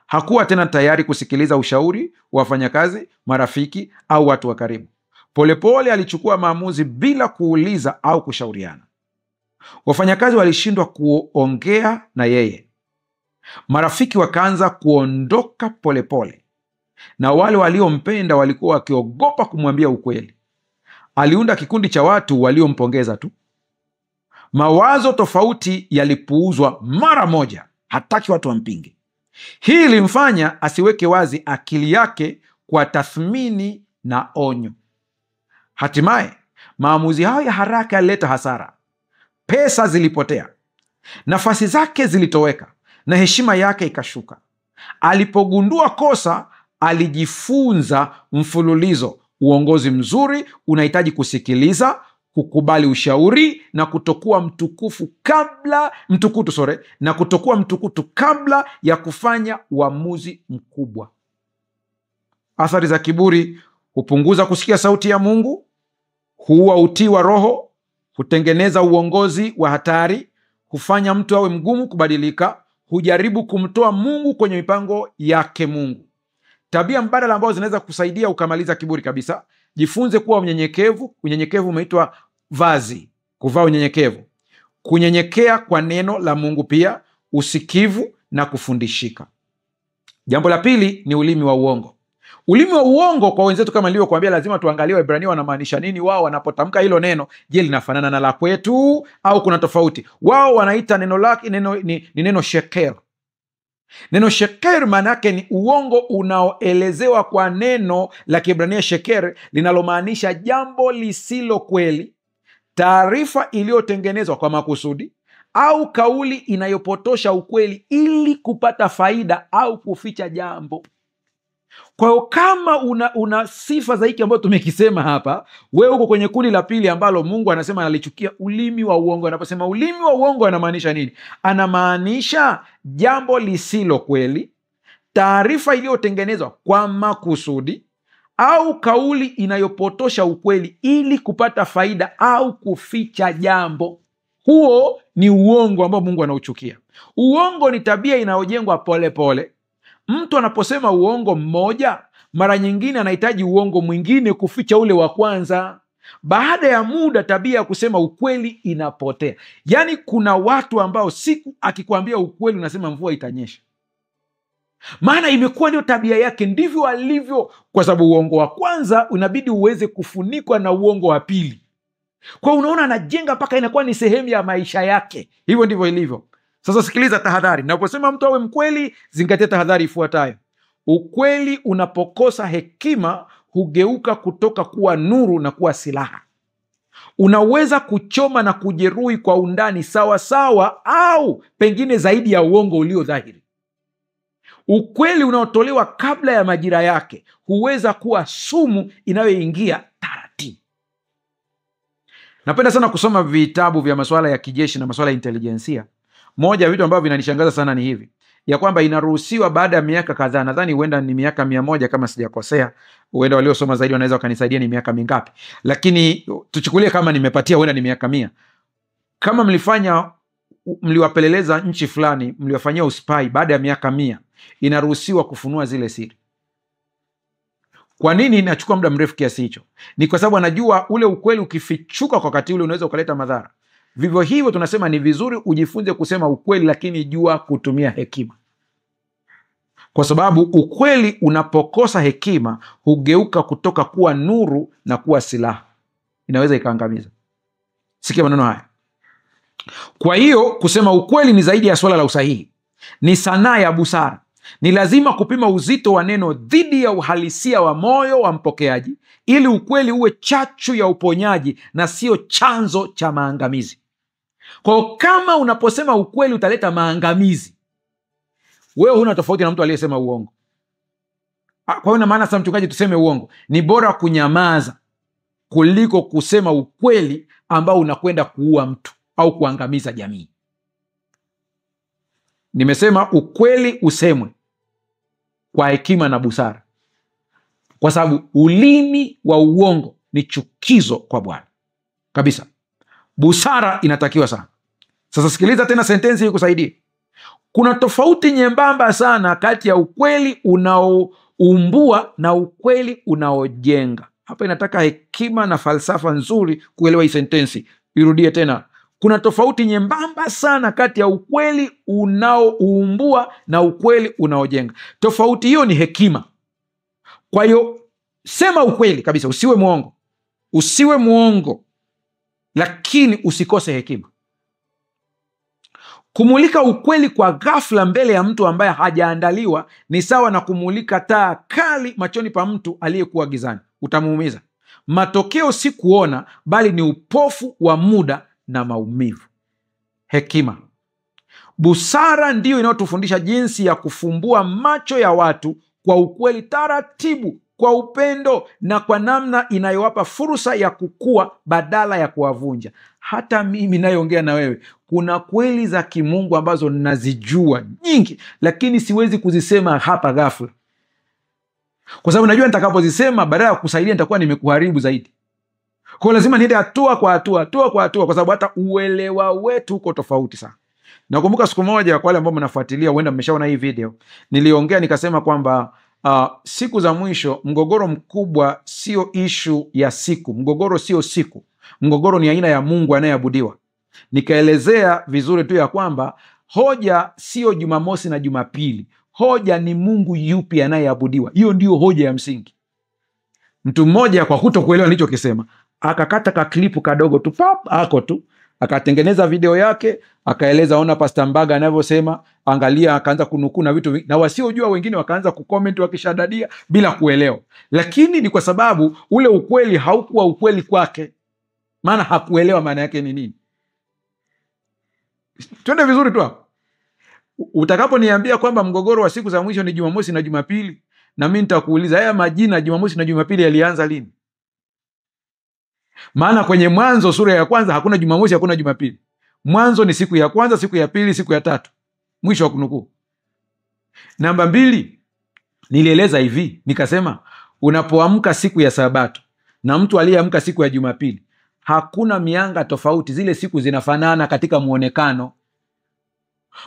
Hakuwa tena tayari kusikiliza ushauri wa wafanyakazi, marafiki au watu wa karibu. Polepole alichukua maamuzi bila kuuliza au kushauriana. Wafanyakazi walishindwa kuongea na yeye. Marafiki wakaanza kuondoka polepole, na wale waliompenda walikuwa wakiogopa kumwambia ukweli. Aliunda kikundi cha watu waliompongeza tu. Mawazo tofauti yalipuuzwa mara moja, hataki watu wampinge. Hii ilimfanya asiweke wazi akili yake kwa tathmini na onyo. Hatimaye maamuzi hayo ya haraka yalileta hasara. Pesa zilipotea, nafasi zake zilitoweka, na heshima yake ikashuka. Alipogundua kosa, alijifunza mfululizo. Uongozi mzuri unahitaji kusikiliza, kukubali ushauri na kutokuwa mtukufu kabla na kutokuwa mtukutu kabla ya kufanya uamuzi mkubwa. Athari za kiburi: hupunguza kusikia sauti ya Mungu, huua utii wa roho, hutengeneza uongozi wa hatari, hufanya mtu awe mgumu kubadilika, hujaribu kumtoa Mungu kwenye mipango yake Mungu. Tabia mbadala ambazo zinaweza kusaidia ukamaliza kiburi kabisa: jifunze kuwa mnyenyekevu. Unyenyekevu umeitwa vazi, kuvaa unyenyekevu, kunyenyekea kwa neno la Mungu, pia usikivu na kufundishika. Jambo la pili ni ulimi wa uongo. Ulimi wa uongo kwa wenzetu, kama nilivyokuambia, lazima tuangalie Waebrania wanamaanisha nini wao wanapotamka hilo neno. Je, linafanana na la kwetu au kuna tofauti? Wao wanaita neno lake ni neno sheker. Neno sheker maana yake ni uongo unaoelezewa kwa neno la Kiebrania sheker, linalomaanisha jambo lisilo kweli, taarifa iliyotengenezwa kwa makusudi au kauli inayopotosha ukweli ili kupata faida au kuficha jambo. Kwa hiyo kama una sifa za hiki ambayo tumekisema hapa, wewe uko kwenye kundi la pili ambalo Mungu anasema analichukia, ulimi wa uongo. Anaposema ulimi wa uongo anamaanisha nini? Anamaanisha jambo lisilo kweli, taarifa iliyotengenezwa kwa makusudi, au kauli inayopotosha ukweli ili kupata faida au kuficha jambo. Huo ni uongo ambao Mungu anauchukia. Uongo ni tabia inayojengwa polepole. Mtu anaposema uongo mmoja, mara nyingine anahitaji uongo mwingine kuficha ule wa kwanza. Baada ya muda, tabia ya kusema ukweli inapotea. Yaani kuna watu ambao siku akikwambia ukweli unasema mvua itanyesha, maana imekuwa ndio tabia yake, ndivyo alivyo, kwa sababu uongo wa kwanza unabidi uweze kufunikwa na uongo wa pili. Kwa unaona anajenga mpaka inakuwa ni sehemu ya maisha yake. Hivyo ndivyo ilivyo. Sasa sikiliza tahadhari. Naposema mtu awe mkweli, zingatia tahadhari ifuatayo. Ukweli unapokosa hekima hugeuka kutoka kuwa nuru na kuwa silaha. Unaweza kuchoma na kujeruhi kwa undani sawa sawa au pengine zaidi ya uongo ulio dhahiri. Ukweli unaotolewa kabla ya majira yake huweza kuwa sumu inayoingia taratibu. Napenda sana kusoma vitabu vya masuala ya kijeshi na masuala ya intelijensia. Moja ya vitu ambavyo vinanishangaza sana ni hivi ya kwamba inaruhusiwa baada ya miaka kadhaa, nadhani huenda ni miaka 100 kama sijakosea, huenda waliosoma zaidi wanaweza wakanisaidia ni miaka mingapi, lakini tuchukulie kama nimepatia, huenda ni miaka 100. Kama mliwapeleleza nchi fulani, mliwafanyia uspai, baada ya miaka 100 inaruhusiwa kufunua zile siri. Kwa nini inachukua muda mrefu kiasi hicho? Ni kwa sababu anajua ule ukweli ukifichuka kwa wakati ule unaweza ukaleta madhara. Vivyo hivyo tunasema ni vizuri ujifunze kusema ukweli, lakini jua kutumia hekima, kwa sababu ukweli unapokosa hekima hugeuka kutoka kuwa nuru na kuwa silaha, inaweza ikaangamiza. Sikia maneno haya. Kwa hiyo kusema ukweli ni zaidi ya swala la usahihi, ni sanaa ya busara. Ni lazima kupima uzito wa neno dhidi ya uhalisia wa moyo wa mpokeaji, ili ukweli uwe chachu ya uponyaji na sio chanzo cha maangamizi. Kwa kama unaposema ukweli utaleta maangamizi, wewe huna tofauti na mtu aliyesema uongo. Kwa hiyo na maana sasa, mchungaji, tuseme uongo? Ni bora kunyamaza kuliko kusema ukweli ambao unakwenda kuua mtu au kuangamiza jamii. Nimesema ukweli usemwe kwa hekima na busara, kwa sababu ulimi wa uongo ni chukizo kwa Bwana kabisa. Busara inatakiwa sana. Sasa sikiliza tena sentensi hii kusaidie. Kuna tofauti nyembamba sana kati ya ukweli unaoumbua na ukweli unaojenga. Hapa inataka hekima na falsafa nzuri kuelewa hii sentensi. Irudie tena. Kuna tofauti nyembamba sana kati ya ukweli unaoumbua na ukweli unaojenga. Tofauti hiyo ni hekima. Kwa hiyo sema ukweli kabisa, usiwe mwongo, usiwe mwongo, lakini usikose hekima. Kumulika ukweli kwa ghafla mbele ya mtu ambaye hajaandaliwa ni sawa na kumulika taa kali machoni pa mtu aliyekuwa gizani. Utamuumiza. Matokeo si kuona, bali ni upofu wa muda na maumivu. Hekima, busara ndiyo inayotufundisha jinsi ya kufumbua macho ya watu kwa ukweli taratibu, kwa upendo na kwa namna inayowapa fursa ya kukua badala ya kuwavunja. Hata mimi nayeongea na wewe, kuna kweli za kimungu ambazo nazijua nyingi, lakini siwezi kuzisema hapa ghafla, kwa sababu najua nitakapozisema, badala ya kusaidia nitakuwa nimekuharibu zaidi. Kwa lazima niende hatua kwa hatua, hatua kwa hatua, kwa sababu hata uelewa wetu uko tofauti sana. Nakumbuka siku moja, kwa wale ambao mnafuatilia, huenda mmeshaona hii video, niliongea nikasema kwamba siku za mwisho mgogoro mkubwa sio ishu ya siku, mgogoro sio siku, mgogoro ni aina ya Mungu anayeabudiwa. Nikaelezea vizuri tu ya kwamba hoja sio Jumamosi na Jumapili, hoja ni Mungu yupi anayeabudiwa. Hiyo ndiyo hoja ya msingi. Mtu mmoja kwa kutokuelewa nilichokisema akakata kaklipu kadogo tu pap ako tu akatengeneza video yake akaeleza, ona Pastor Mbaga anavyosema, angalia, akaanza kunukuu na vitu, na wasiojua wengine wakaanza kucomment wakishadadia bila kuelewa, lakini ni kwa sababu ule ukweli haukuwa ukweli kwake, maana hakuelewa maana yake ni nini. Twende vizuri tu hapo. Utakaponiambia kwamba mgogoro wa siku za mwisho ni Jumamosi na Jumapili, na mimi nitakuuliza haya majina Jumamosi na Jumapili yalianza lini? Maana kwenye Mwanzo sura ya kwanza hakuna Jumamosi, hakuna Jumapili. Mwanzo ni siku ya kwanza, siku ya pili, siku ya tatu. Mwisho wa kunukuu. Namba 2, nilieleza hivi, nikasema unapoamka siku ya Sabato na mtu aliyeamka siku ya Jumapili, hakuna mianga tofauti, zile siku zinafanana katika muonekano.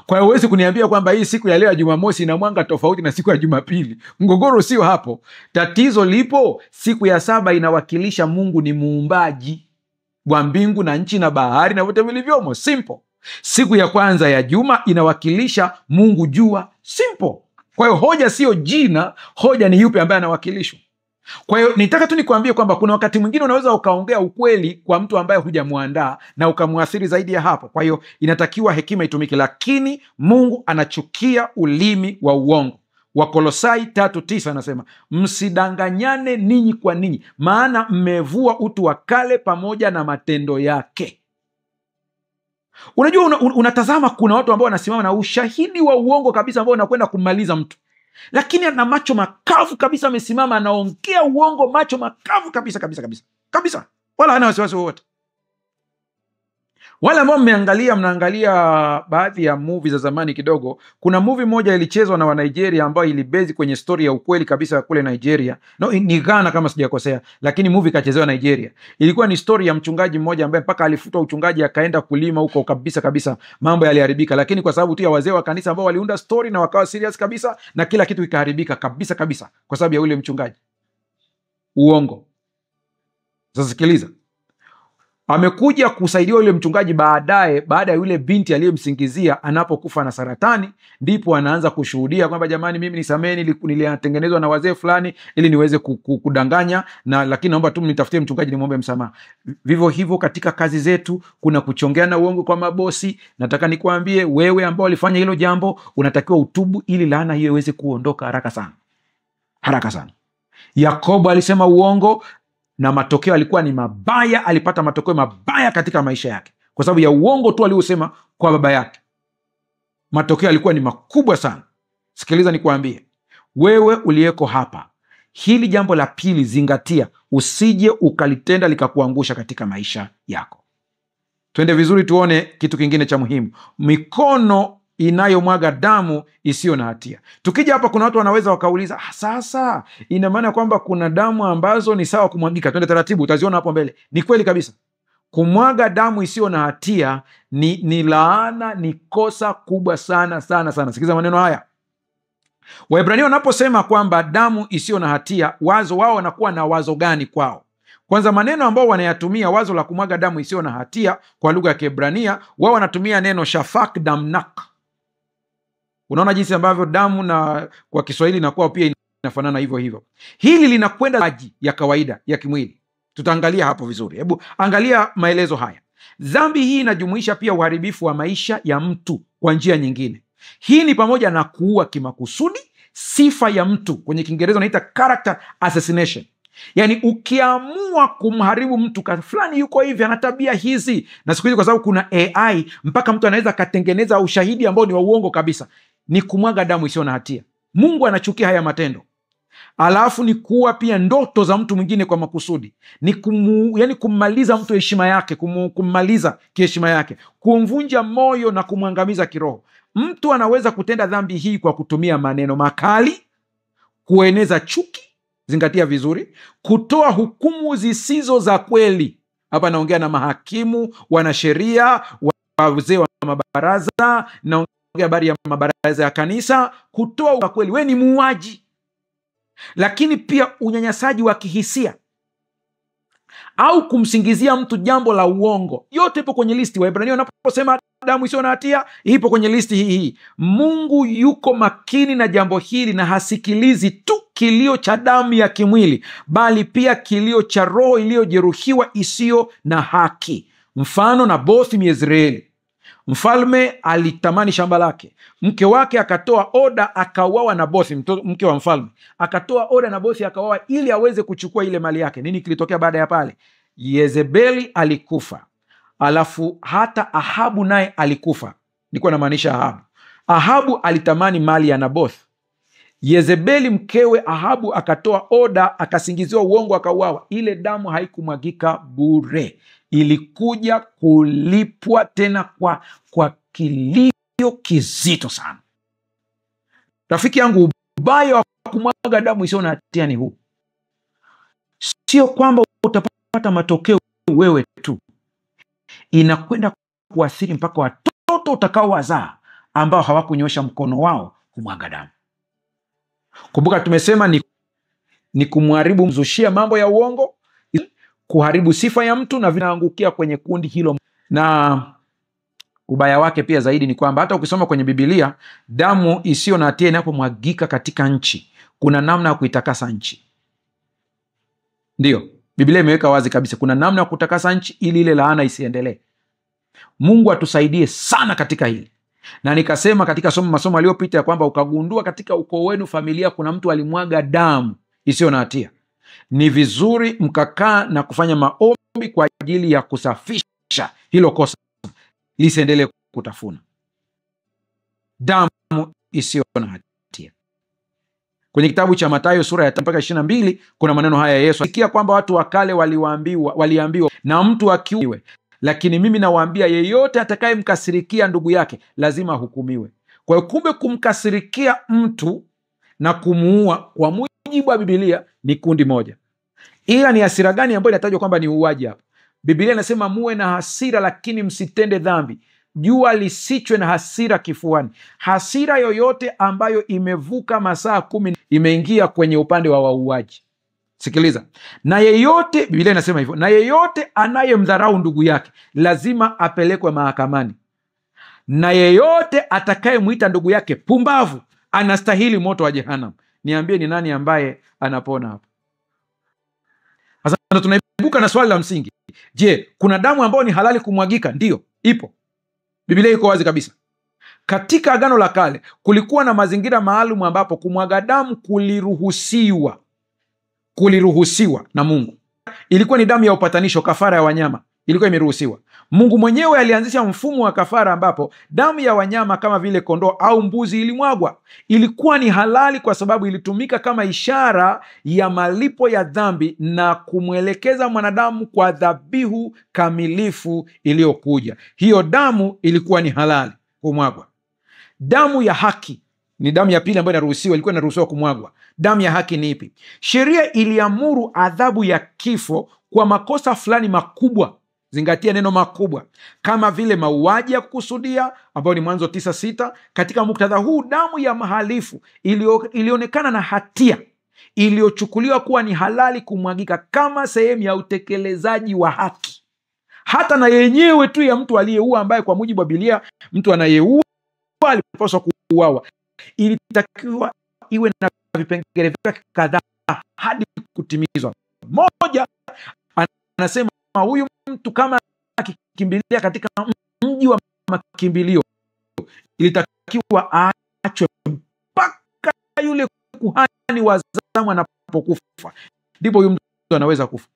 Kwa hiyo huwezi kuniambia kwamba hii siku ya leo ya Jumamosi ina mwanga tofauti na siku ya Jumapili. Mgogoro sio hapo. Tatizo lipo, siku ya saba inawakilisha Mungu ni muumbaji wa mbingu na nchi na bahari na vyote vilivyomo. Simple. Siku ya kwanza ya juma inawakilisha Mungu jua. Simple. Kwa hiyo hoja sio jina, hoja ni yupi ambaye anawakilishwa. Kwa hiyo nitaka tu nikwambie kwamba kuna wakati mwingine unaweza ukaongea ukweli kwa mtu ambaye hujamuandaa na ukamwathiri zaidi ya hapo. Kwa hiyo inatakiwa hekima itumike, lakini Mungu anachukia ulimi wa uongo. Wakolosai 3:9 anasema, msidanganyane ninyi kwa ninyi, maana mmevua utu wa kale pamoja na matendo yake. Unajua, unatazama kuna watu ambao wanasimama na ushahidi wa uongo kabisa ambao unakwenda kumaliza mtu, lakini ana macho makavu kabisa, amesimama anaongea uongo, macho makavu kabisa kabisa kabisa kabisa, wala hana wasiwasi wowote. Wale ambao mnaangalia baadhi ya movie za zamani kidogo, kuna movie moja ilichezwa na wa Nigeria ambayo ilibezi kwenye story ya ukweli kabisa kule Nigeria. No, ni Ghana kama sijakosea, lakini movie ikachezewa Nigeria. Ilikuwa ni story ya mchungaji mmoja ambaye mpaka alifutwa uchungaji akaenda kulima huko kabisa kabisa, mambo yaliharibika, lakini kwa sababu tu ya wazee wa kanisa ambao waliunda story na wakawa serious kabisa, na kila kitu kikaharibika kabisa kabisa kwa sababu ya yule mchungaji. Uongo. Sasa sikiliza. Amekuja kusaidiwa yule mchungaji baadaye, baada ya yule binti aliyemsingizia anapokufa na saratani, ndipo anaanza kushuhudia kwamba jamani, mimi nisameheni, nilitengenezwa na wazee fulani ili niweze kudanganya, na lakini naomba tu mnitafutie mchungaji nimwombe msamaha. Vivyo hivyo katika kazi zetu kuna kuchongea na uongo kwa mabosi. Nataka nikwambie wewe ambao ulifanya hilo jambo, unatakiwa utubu ili laana hiyo iweze kuondoka haraka sana. Haraka sana. Yakobo alisema uongo na matokeo alikuwa ni mabaya, alipata matokeo mabaya katika maisha yake kwa sababu ya uongo tu aliosema kwa baba yake. Matokeo alikuwa ni makubwa sana. Sikiliza nikwambie, wewe uliyeko hapa, hili jambo la pili zingatia, usije ukalitenda likakuangusha katika maisha yako. Twende vizuri tuone kitu kingine cha muhimu. Mikono inayomwaga damu isiyo na hatia. Tukija hapa kuna watu wanaweza wakauliza, sasa ina maana kwamba kuna damu ambazo ni sawa kumwagika? Twende taratibu, utaziona hapo mbele. Ni kweli kabisa. Kumwaga damu isiyo na hatia ni laana, ni kosa kubwa sana sana sana. Sikiza maneno haya. Waebrania wanaposema kwamba damu isiyo na hatia, wazo wao wanakuwa na wazo gani kwao? Kwanza, maneno ambao wanayatumia wazo la kumwaga damu isiyo na hatia kwa lugha ya Kiebrania, wao wanatumia neno shafak damnak. Unaona jinsi ambavyo damu na kwa Kiswahili inakuwa pia inafanana hivyo hivyo. Hili linakwenda maji ya kawaida ya kimwili. Tutaangalia hapo vizuri. Hebu angalia maelezo haya. Dhambi hii inajumuisha pia uharibifu wa maisha ya mtu kwa njia nyingine. Hii ni pamoja na kuua kimakusudi sifa ya mtu. Kwenye Kiingereza wanaita character assassination. Yaani ukiamua kumharibu mtu fulani, yuko hivi, ana tabia hizi. Na siku hizi kwa sababu kuna AI, mpaka mtu anaweza akatengeneza ushahidi ambao ni wa uongo kabisa. Ni kumwaga damu isiyo na hatia. Mungu anachukia haya matendo. Alafu ni kuua pia ndoto za mtu mwingine kwa makusudi. Ni yani kummaliza mtu heshima yake, kummaliza kiheshima yake, kumvunja moyo na kumwangamiza kiroho. Mtu anaweza kutenda dhambi hii kwa kutumia maneno makali, kueneza chuki, zingatia vizuri, kutoa hukumu zisizo za kweli. Hapa naongea na mahakimu, wanasheria, wazee wa mabaraza, naongea habari ya mabaraza ya kanisa, kutoa kweli, we ni muuaji. Lakini pia unyanyasaji wa kihisia au kumsingizia mtu jambo la uongo. Yote ipo kwenye listi. Waebrania wanaposema damu isiyo na hatia, ipo kwenye listi hii. Mungu yuko makini na jambo hili na hasikilizi tu kilio cha damu ya kimwili, bali pia kilio cha roho iliyojeruhiwa isiyo na haki. Mfano, Nabothi Myezreeli. Mfalme alitamani shamba lake. Mke wake akatoa oda akauawa Nabothi, mke wa mfalme. Akatoa oda Nabothi akauawa ili aweze kuchukua ile mali yake. Nini kilitokea baada ya pale? Yezebeli alikufa. Alafu hata Ahabu naye alikufa. Nilikuwa namaanisha Ahabu. Ahabu alitamani mali ya Naboth. Yezebeli mkewe Ahabu akatoa oda, akasingiziwa uongo, akauawa. Ile damu haikumwagika bure, ilikuja kulipwa tena kwa kilio kizito sana. Rafiki yangu, ubaya wa kumwaga damu isiyo na hatia ni huu. Sio kwamba utapata matokeo wewe tu, inakwenda kuathiri mpaka watoto utakaowazaa ambao hawakunyosha mkono wao kumwaga damu. Kumbuka tumesema ni kumharibu, mzushia mambo ya uongo, kuharibu sifa ya mtu, na vinaangukia kwenye kundi hilo. Na ubaya wake pia zaidi ni kwamba hata ukisoma kwenye Biblia, damu isiyo na hatia inapomwagika katika nchi, kuna namna ya kuitakasa nchi. Ndiyo, Biblia imeweka wazi kabisa, kuna namna ya kutakasa nchi ili ile laana isiendelee. Mungu atusaidie sana katika hili. Na nikasema katika masomo aliyopita ya kwamba ukagundua katika ukoo wenu, familia, kuna mtu alimwaga damu isiyo na hatia, ni vizuri mkakaa na kufanya maombi kwa ajili ya kusafisha hilo kosa lisiendelee kutafuna. Damu isiyo na hatia. Kwenye kitabu cha Mathayo sura ya 5 mpaka 22 kuna maneno haya ya Yesu. Sikia kwamba watu wa kale waliambiwa na mtu akiuwe, lakini mimi nawaambia yeyote atakayemkasirikia ndugu yake lazima ahukumiwe. Kwa hiyo kumbe kumkasirikia mtu na kumuua kwa mujibu wa Biblia ni kundi moja. Ila ni hasira gani ambayo inatajwa kwamba ni uuaji hapa? Biblia inasema muwe na hasira lakini msitende dhambi. Jua lisichwe na hasira kifuani. Hasira yoyote ambayo imevuka masaa 10 imeingia kwenye upande wa wauaji. Sikiliza. Na yeyote, Biblia inasema hivyo, na yeyote anayemdharau ndugu yake lazima apelekwe mahakamani. Na yeyote atakayemwita ndugu yake pumbavu anastahili moto wa jehanamu. Niambie, ni nani ambaye anapona hapa? Sasa tunaibuka na swali la msingi. Je, kuna damu ambayo ni halali kumwagika? Ndiyo, ipo. Biblia iko wazi kabisa. Katika Agano la Kale kulikuwa na mazingira maalum ambapo kumwaga damu kuliruhusiwa. Kuliruhusiwa na Mungu. Ilikuwa ni damu ya upatanisho, kafara ya wanyama ilikuwa imeruhusiwa. Mungu mwenyewe alianzisha mfumo wa kafara ambapo damu ya wanyama kama vile kondoo au mbuzi ilimwagwa. Ilikuwa ni halali kwa sababu ilitumika kama ishara ya malipo ya dhambi na kumwelekeza mwanadamu kwa dhabihu kamilifu iliyokuja. Hiyo damu ilikuwa ni halali kumwagwa. Damu ya haki ni damu ya pili ambayo inaruhusiwa, ilikuwa inaruhusiwa kumwagwa. Damu ya haki ni ipi? Sheria iliamuru adhabu ya kifo kwa makosa fulani makubwa. Zingatia neno makubwa, kama vile mauaji ya kukusudia ambayo ni Mwanzo 9:6. Katika muktadha huu, damu ya mhalifu ilionekana na hatia iliyochukuliwa kuwa ni halali kumwagika kama sehemu ya utekelezaji wa haki, hata na yenyewe tu ya mtu aliyeua, ambaye kwa mujibu wa Biblia mtu anayeua alipaswa kuuawa, ilitakiwa iwe na vipengele vyake kadhaa hadi kutimizwa. Moja, anasema huyu mtu kama akikimbilia katika mji wa makimbilio ilitakiwa aachwe mpaka yule kuhani wa zamu anapokufa, ndipo huyu mtu anaweza kufa.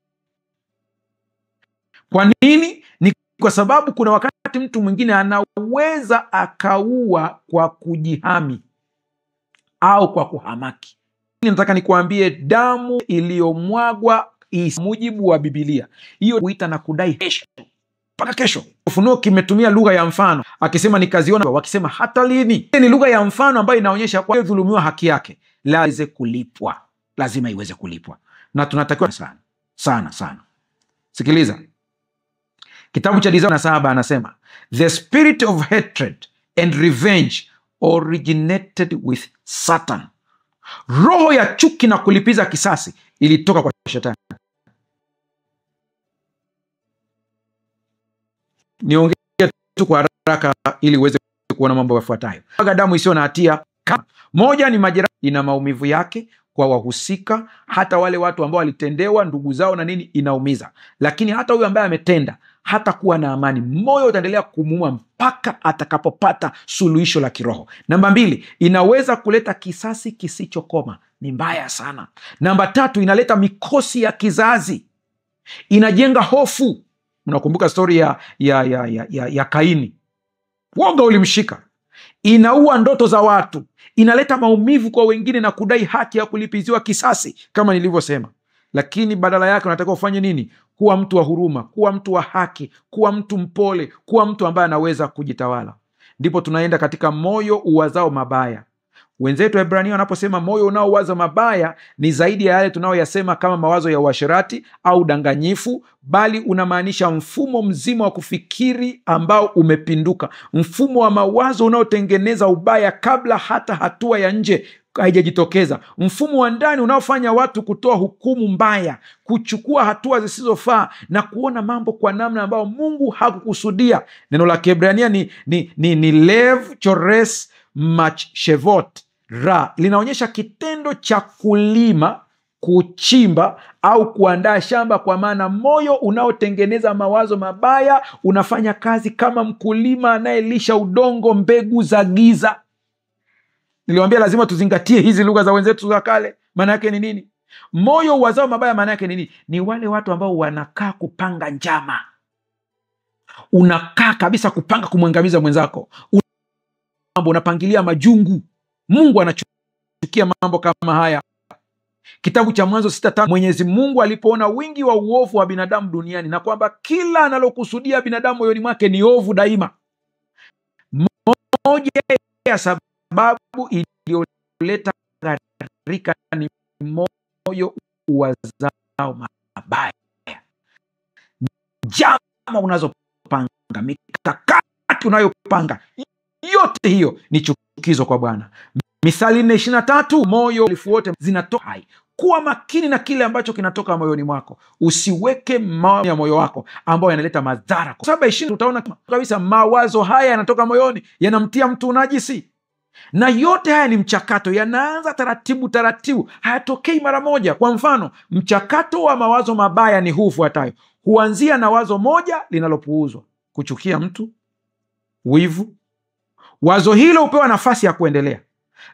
Kwa nini? Ni kwa sababu kuna wakati mtu mwingine anaweza akaua kwa kujihami au kwa kuhamaki. Nataka nikuambie, damu iliyomwagwa mujibu wa Biblia, hiyo huita na kudai kesho mpaka kesho. Ufunuo kimetumia lugha ya mfano akisema nikaziona, wakisema hata lini. Ni lugha ya mfano ambayo inaonyesha kwa dhulumiwa haki yake lazima kulipwa, lazima iweze kulipwa, na tunatakiwa sana sana sana. Sikiliza kitabu cha Isaya 7, anasema the spirit of hatred and revenge originated with Satan. Roho ya chuki na kulipiza kisasi ilitoka kwa shetani. Niongee tu kwa haraka ili uweze kuona mambo yafuatayo. Damu isiyo na hatia. Moja ni majeraha, ina maumivu yake kwa wahusika, hata wale watu ambao walitendewa, ndugu zao na nini, inaumiza. Lakini hata huyu ambaye ametenda hata kuwa na amani, moyo utaendelea kumuuma mpaka atakapopata suluhisho la kiroho. Namba 2, inaweza kuleta kisasi kisichokoma, ni mbaya sana. Namba 3, inaleta mikosi ya kizazi, inajenga hofu. Mnakumbuka stori ya Kaini? Woga ulimshika. Inaua ndoto za watu, inaleta maumivu kwa wengine na kudai haki ya kulipiziwa kisasi kama nilivyosema. Lakini badala yake unatakiwa ufanye nini? Kuwa mtu wa huruma, kuwa mtu wa haki, kuwa mtu mpole, kuwa mtu ambaye anaweza kujitawala. Ndipo tunaenda katika moyo uwazao mabaya. Wenzetu Waebrania wanaposema moyo unaowaza mabaya ni zaidi ya yale tunayoyasema kama mawazo ya uasherati au udanganyifu, bali unamaanisha mfumo mzima wa kufikiri ambao umepinduka, mfumo wa mawazo unaotengeneza ubaya kabla hata hatua ya nje haijajitokeza, mfumo wa ndani unaofanya watu kutoa hukumu mbaya, kuchukua hatua zisizofaa na kuona mambo kwa namna ambayo Mungu hakukusudia. Neno la Kiebrania ni lev chores machshevot ra, linaonyesha kitendo cha kulima, kuchimba au kuandaa shamba, kwa maana moyo unaotengeneza mawazo mabaya unafanya kazi kama mkulima anayelisha udongo mbegu za giza. Niliwaambia lazima tuzingatie hizi lugha za wenzetu za kale. Maana yake ni nini? Moyo uwazao mabaya maana yake ni nini? Ni wale watu ambao wanakaa kupanga njama. Unakaa kabisa kupanga kumwangamiza mwenzako, unapangilia majungu. Mungu anachukia mambo kama haya. Kitabu cha Mwanzo 6:5, Mwenyezi Mungu alipoona wingi wa uovu wa binadamu duniani na kwamba kila analokusudia binadamu moyoni mwake ni ovu daima. Moja ya sababu iliyoleta gharika ni moyo uwazao mabaya. Njama unazopanga, mikakati unayopanga, yote hiyo ni chukizo kwa Bwana. Mithali 4:23, moyo elfu wote zinatoka hai. Kuwa makini na kile ambacho kinatoka moyoni mwako. Usiweke mawazo ya moyo wako ambayo yanaleta madhara. 7:20 utaona kabisa mawazo haya yanatoka moyoni, yanamtia mtu unajisi. Na yote haya ni mchakato, yanaanza taratibu taratibu, hayatokei mara moja. Kwa mfano, mchakato wa mawazo mabaya ni huu ufuatayo. Huanzia na wazo moja linalopuuzwa, kuchukia mtu, wivu. Wazo hilo hupewa nafasi ya kuendelea,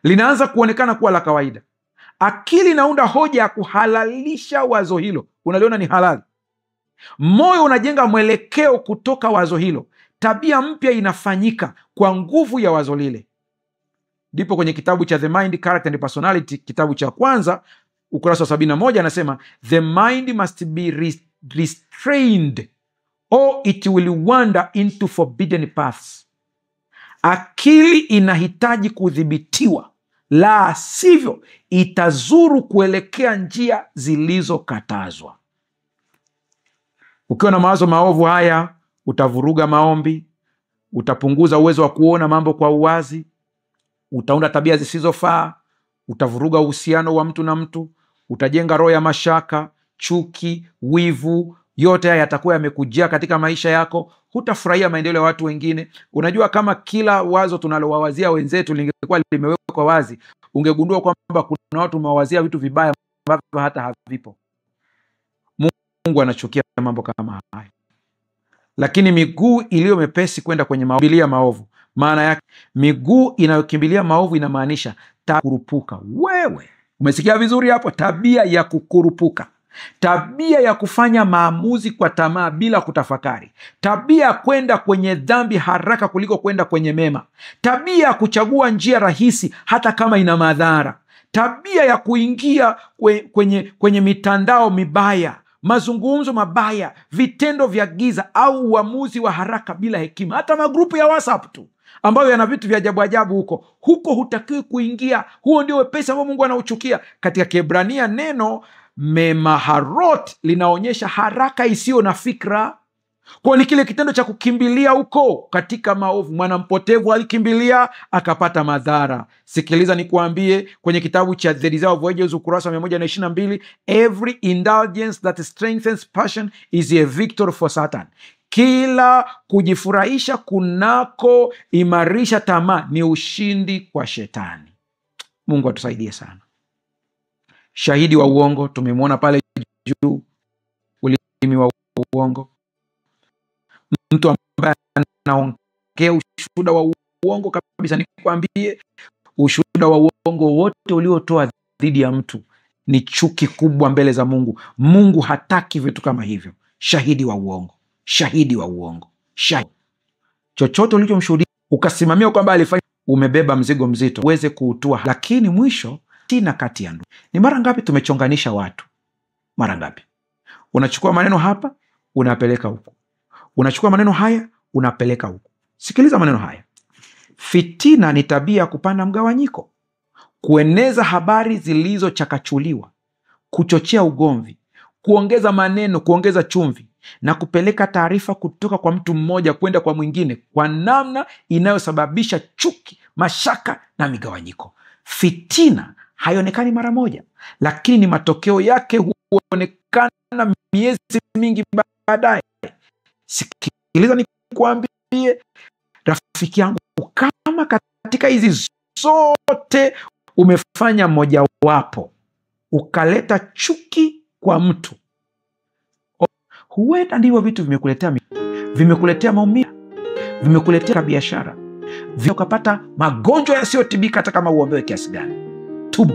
linaanza kuonekana kuwa la kawaida. Akili inaunda hoja ya kuhalalisha wazo hilo, unaliona ni halali. Moyo unajenga mwelekeo kutoka wazo hilo. Tabia mpya inafanyika kwa nguvu ya wazo lile. Ndipo kwenye kitabu cha The Mind, Character and Personality, kitabu cha kwanza, ukurasa wa 71, anasema the mind must be restrained or it will wander into forbidden paths. Akili inahitaji kudhibitiwa, la sivyo itazuru kuelekea njia zilizokatazwa. Ukiwa na mawazo maovu haya, utavuruga maombi, utapunguza uwezo wa kuona mambo kwa uwazi, utaunda tabia zisizofaa, utavuruga uhusiano wa mtu na mtu, utajenga roho ya mashaka, chuki, wivu. Yote haya yatakuwa yamekujia katika maisha yako. Hutafurahia maendeleo ya watu wengine. Unajua, kama kila wazo tunalowawazia wenzetu lingekuwa limewekwa wazi, ungegundua kwamba kuna watu umewawazia vitu vibaya ambavyo hata havipo. Mungu anachukia mambo kama haya. Lakini miguu iliyo mepesi kwenda kwenye maovu, maana yake miguu inayokimbilia maovu inamaanisha kukurupuka. Wewe umesikia vizuri hapo? Tabia ya kukurupuka, tabia ya kufanya maamuzi kwa tamaa bila kutafakari, tabia ya kwenda kwenye dhambi haraka kuliko kwenda kwenye mema, tabia ya kuchagua njia rahisi hata kama ina madhara, tabia ya kuingia kwenye mitandao mibaya, mazungumzo mabaya, vitendo vya giza au uamuzi wa haraka bila hekima. Hata magrupu ya WhatsApp tu ambayo yana vitu vya ajabu ajabu huko huko hutakiwi kuingia. Huo ndio wepesi ambao Mungu anauchukia. Katika Kiebrania neno memaharot linaonyesha haraka isiyo na fikra. Kwa ni kile kitendo cha kukimbilia huko katika maovu. Mwanampotevu alikimbilia akapata madhara. Sikiliza nikuambie, kwenye kitabu cha The Desire of Ages ukurasa wa 122, every indulgence that strengthens passion is a victory for Satan. Kila kujifurahisha kunako imarisha tamaa ni ushindi kwa shetani. Mungu atusaidie sana. Shahidi wa uongo tumemwona pale juu, ulimi wa uongo, mtu ambaye anaongea ushuhuda wa uongo kabisa. Nikwambie, ushuhuda wa uongo wote uliotoa dhidi ya mtu ni chuki kubwa mbele za Mungu. Mungu hataki vitu kama hivyo. Shahidi wa uongo. Shahidi wa uongo, shahidi. Chochote ulichomshuhudia ukasimamia kwamba alifanya, umebeba mzigo mzito uweze kuutua, lakini mwisho tina kati ya ndugu. Ni mara ngapi tumechonganisha watu? Mara ngapi unachukua maneno hapa unapeleka huku, unachukua maneno haya unapeleka huku. Sikiliza maneno haya. Fitina ni tabia ya kupanda mgawanyiko, kueneza habari zilizochakachuliwa, kuchochea ugomvi, kuongeza maneno, kuongeza chumvi na kupeleka taarifa kutoka kwa mtu mmoja kwenda kwa mwingine kwa namna inayosababisha chuki, mashaka na migawanyiko. Fitina haionekani mara moja, lakini ni matokeo yake huonekana miezi mingi baadaye. Sikiliza nikuambie rafiki yangu, kama katika hizi zote umefanya mojawapo, ukaleta chuki kwa mtu, huenda ndivyo vitu vimekuletea maumivu, vimekuletea biashara, ukapata magonjwa yasiyotibika hata kama uombewe kiasi gani. Tubu.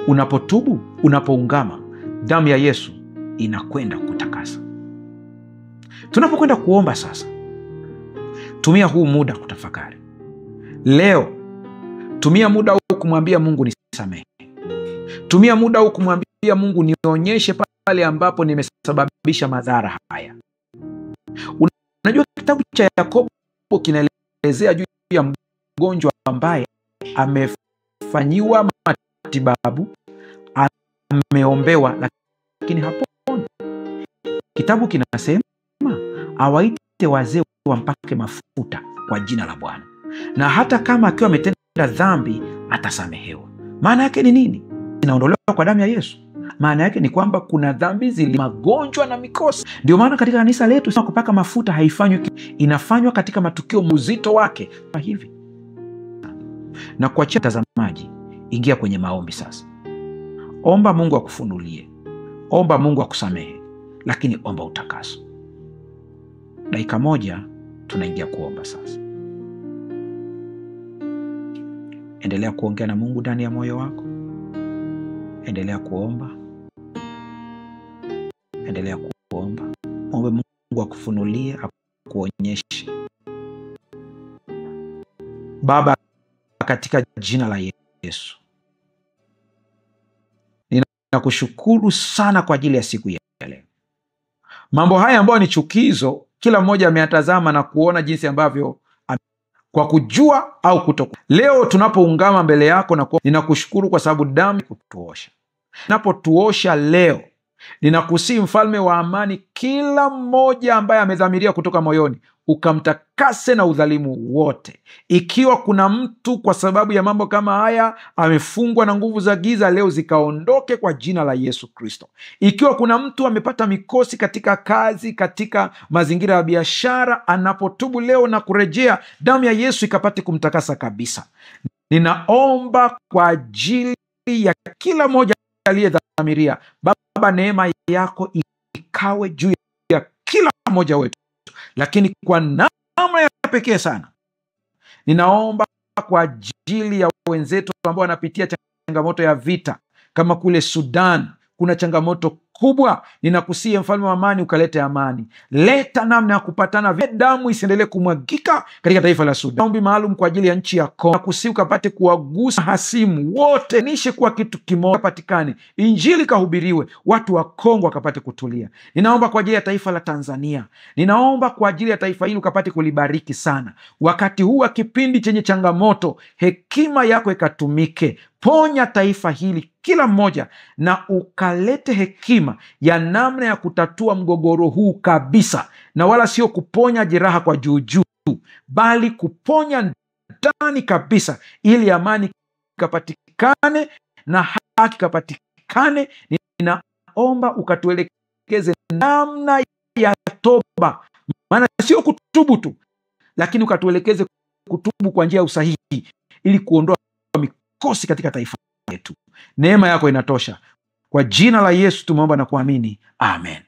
Unapotubu, unapoungama, damu ya Yesu inakwenda kutakasa. Tunapokwenda kuomba sasa, tumia huu muda kutafakari. Leo tumia muda huu kumwambia Mungu nisamehe. Tumia muda huu kumwambia Mungu nionyeshe pale ambapo nimesababisha madhara haya. Unajua kitabu cha Yakobo kinaelezea juu ya mgonjwa ambaye amefanyiwa matibabu, ameombewa, lakini haponi. Kitabu kinasema awaite wazee wampake mafuta kwa jina la Bwana, na hata kama akiwa ametenda dhambi atasamehewa. Maana yake ni nini? Inaondolewa kwa damu ya Yesu. Maana yake ni kwamba kuna dhambi zili magonjwa na mikosi. Ndio maana katika kanisa letu kupaka mafuta haifanywi, inafanywa katika matukio mzito wake hivi. Na kuachia mtazamaji, ingia kwenye maombi sasa. Omba Mungu akufunulie, omba Mungu akusamehe, lakini omba utakaso. Dakika moja tunaingia kuomba sasa. Endelea kuongea na Mungu ndani ya moyo wako. Endelea kuomba. Endelea kuomba. Omba Mungu akufunulie, akuonyeshe. Baba, katika jina la Yesu, ninakushukuru sana kwa ajili ya siku ya leo. Mambo haya ambayo ni chukizo, kila mmoja ameyatazama na kuona jinsi ambavyo kwa kujua au kutoku. Leo tunapoungama mbele yako na ninakushukuru kwa sababu damu kutuosha. Unapotuosha leo, ninakusihi mfalme wa amani, kila mmoja ambaye amedhamiria kutoka moyoni, ukamtakase na udhalimu wote. Ikiwa kuna mtu kwa sababu ya mambo kama haya amefungwa na nguvu za giza, leo zikaondoke kwa jina la Yesu Kristo. Ikiwa kuna mtu amepata mikosi katika kazi, katika mazingira ya biashara, anapotubu leo na kurejea, damu ya Yesu ikapate kumtakasa kabisa. Ninaomba kwa ajili ya kila mmoja aliyedhamiria, Baba, neema yako ikawe juu ya kila mmoja wetu. Lakini kwa namna ya pekee sana, ninaomba kwa ajili ya wenzetu ambao wanapitia changamoto ya vita, kama kule Sudan kuna changamoto kubwa. Ninakusihi mfalme wa amani, ukalete amani, leta namna ya kupatana, damu isiendelee kumwagika katika taifa la Sudan. Ombi maalum kwa ajili ya nchi ya Kongo, nakusihi ukapate kuwagusa hasimu wote, nishe kuwa kitu kimoja, patikane injili kahubiriwe, watu wa Kongo wakapate kutulia. Ninaomba kwa ajili ya taifa la Tanzania, ninaomba kwa ajili ya taifa hili ukapate kulibariki sana wakati huu wa kipindi chenye changamoto, hekima yako ikatumike. Ponya taifa hili kila mmoja, na ukalete hekima ya namna ya kutatua mgogoro huu kabisa, na wala sio kuponya jeraha kwa juu juu, bali kuponya ndani kabisa, ili amani ikapatikane na haki ikapatikane. Ninaomba ukatuelekeze namna ya toba, maana sio kutubu tu, lakini ukatuelekeze kutubu kwa njia ya usahihi, ili kuondoa mikosi katika taifa letu. Neema yako inatosha. Kwa jina la Yesu tumeomba na kuamini, amen.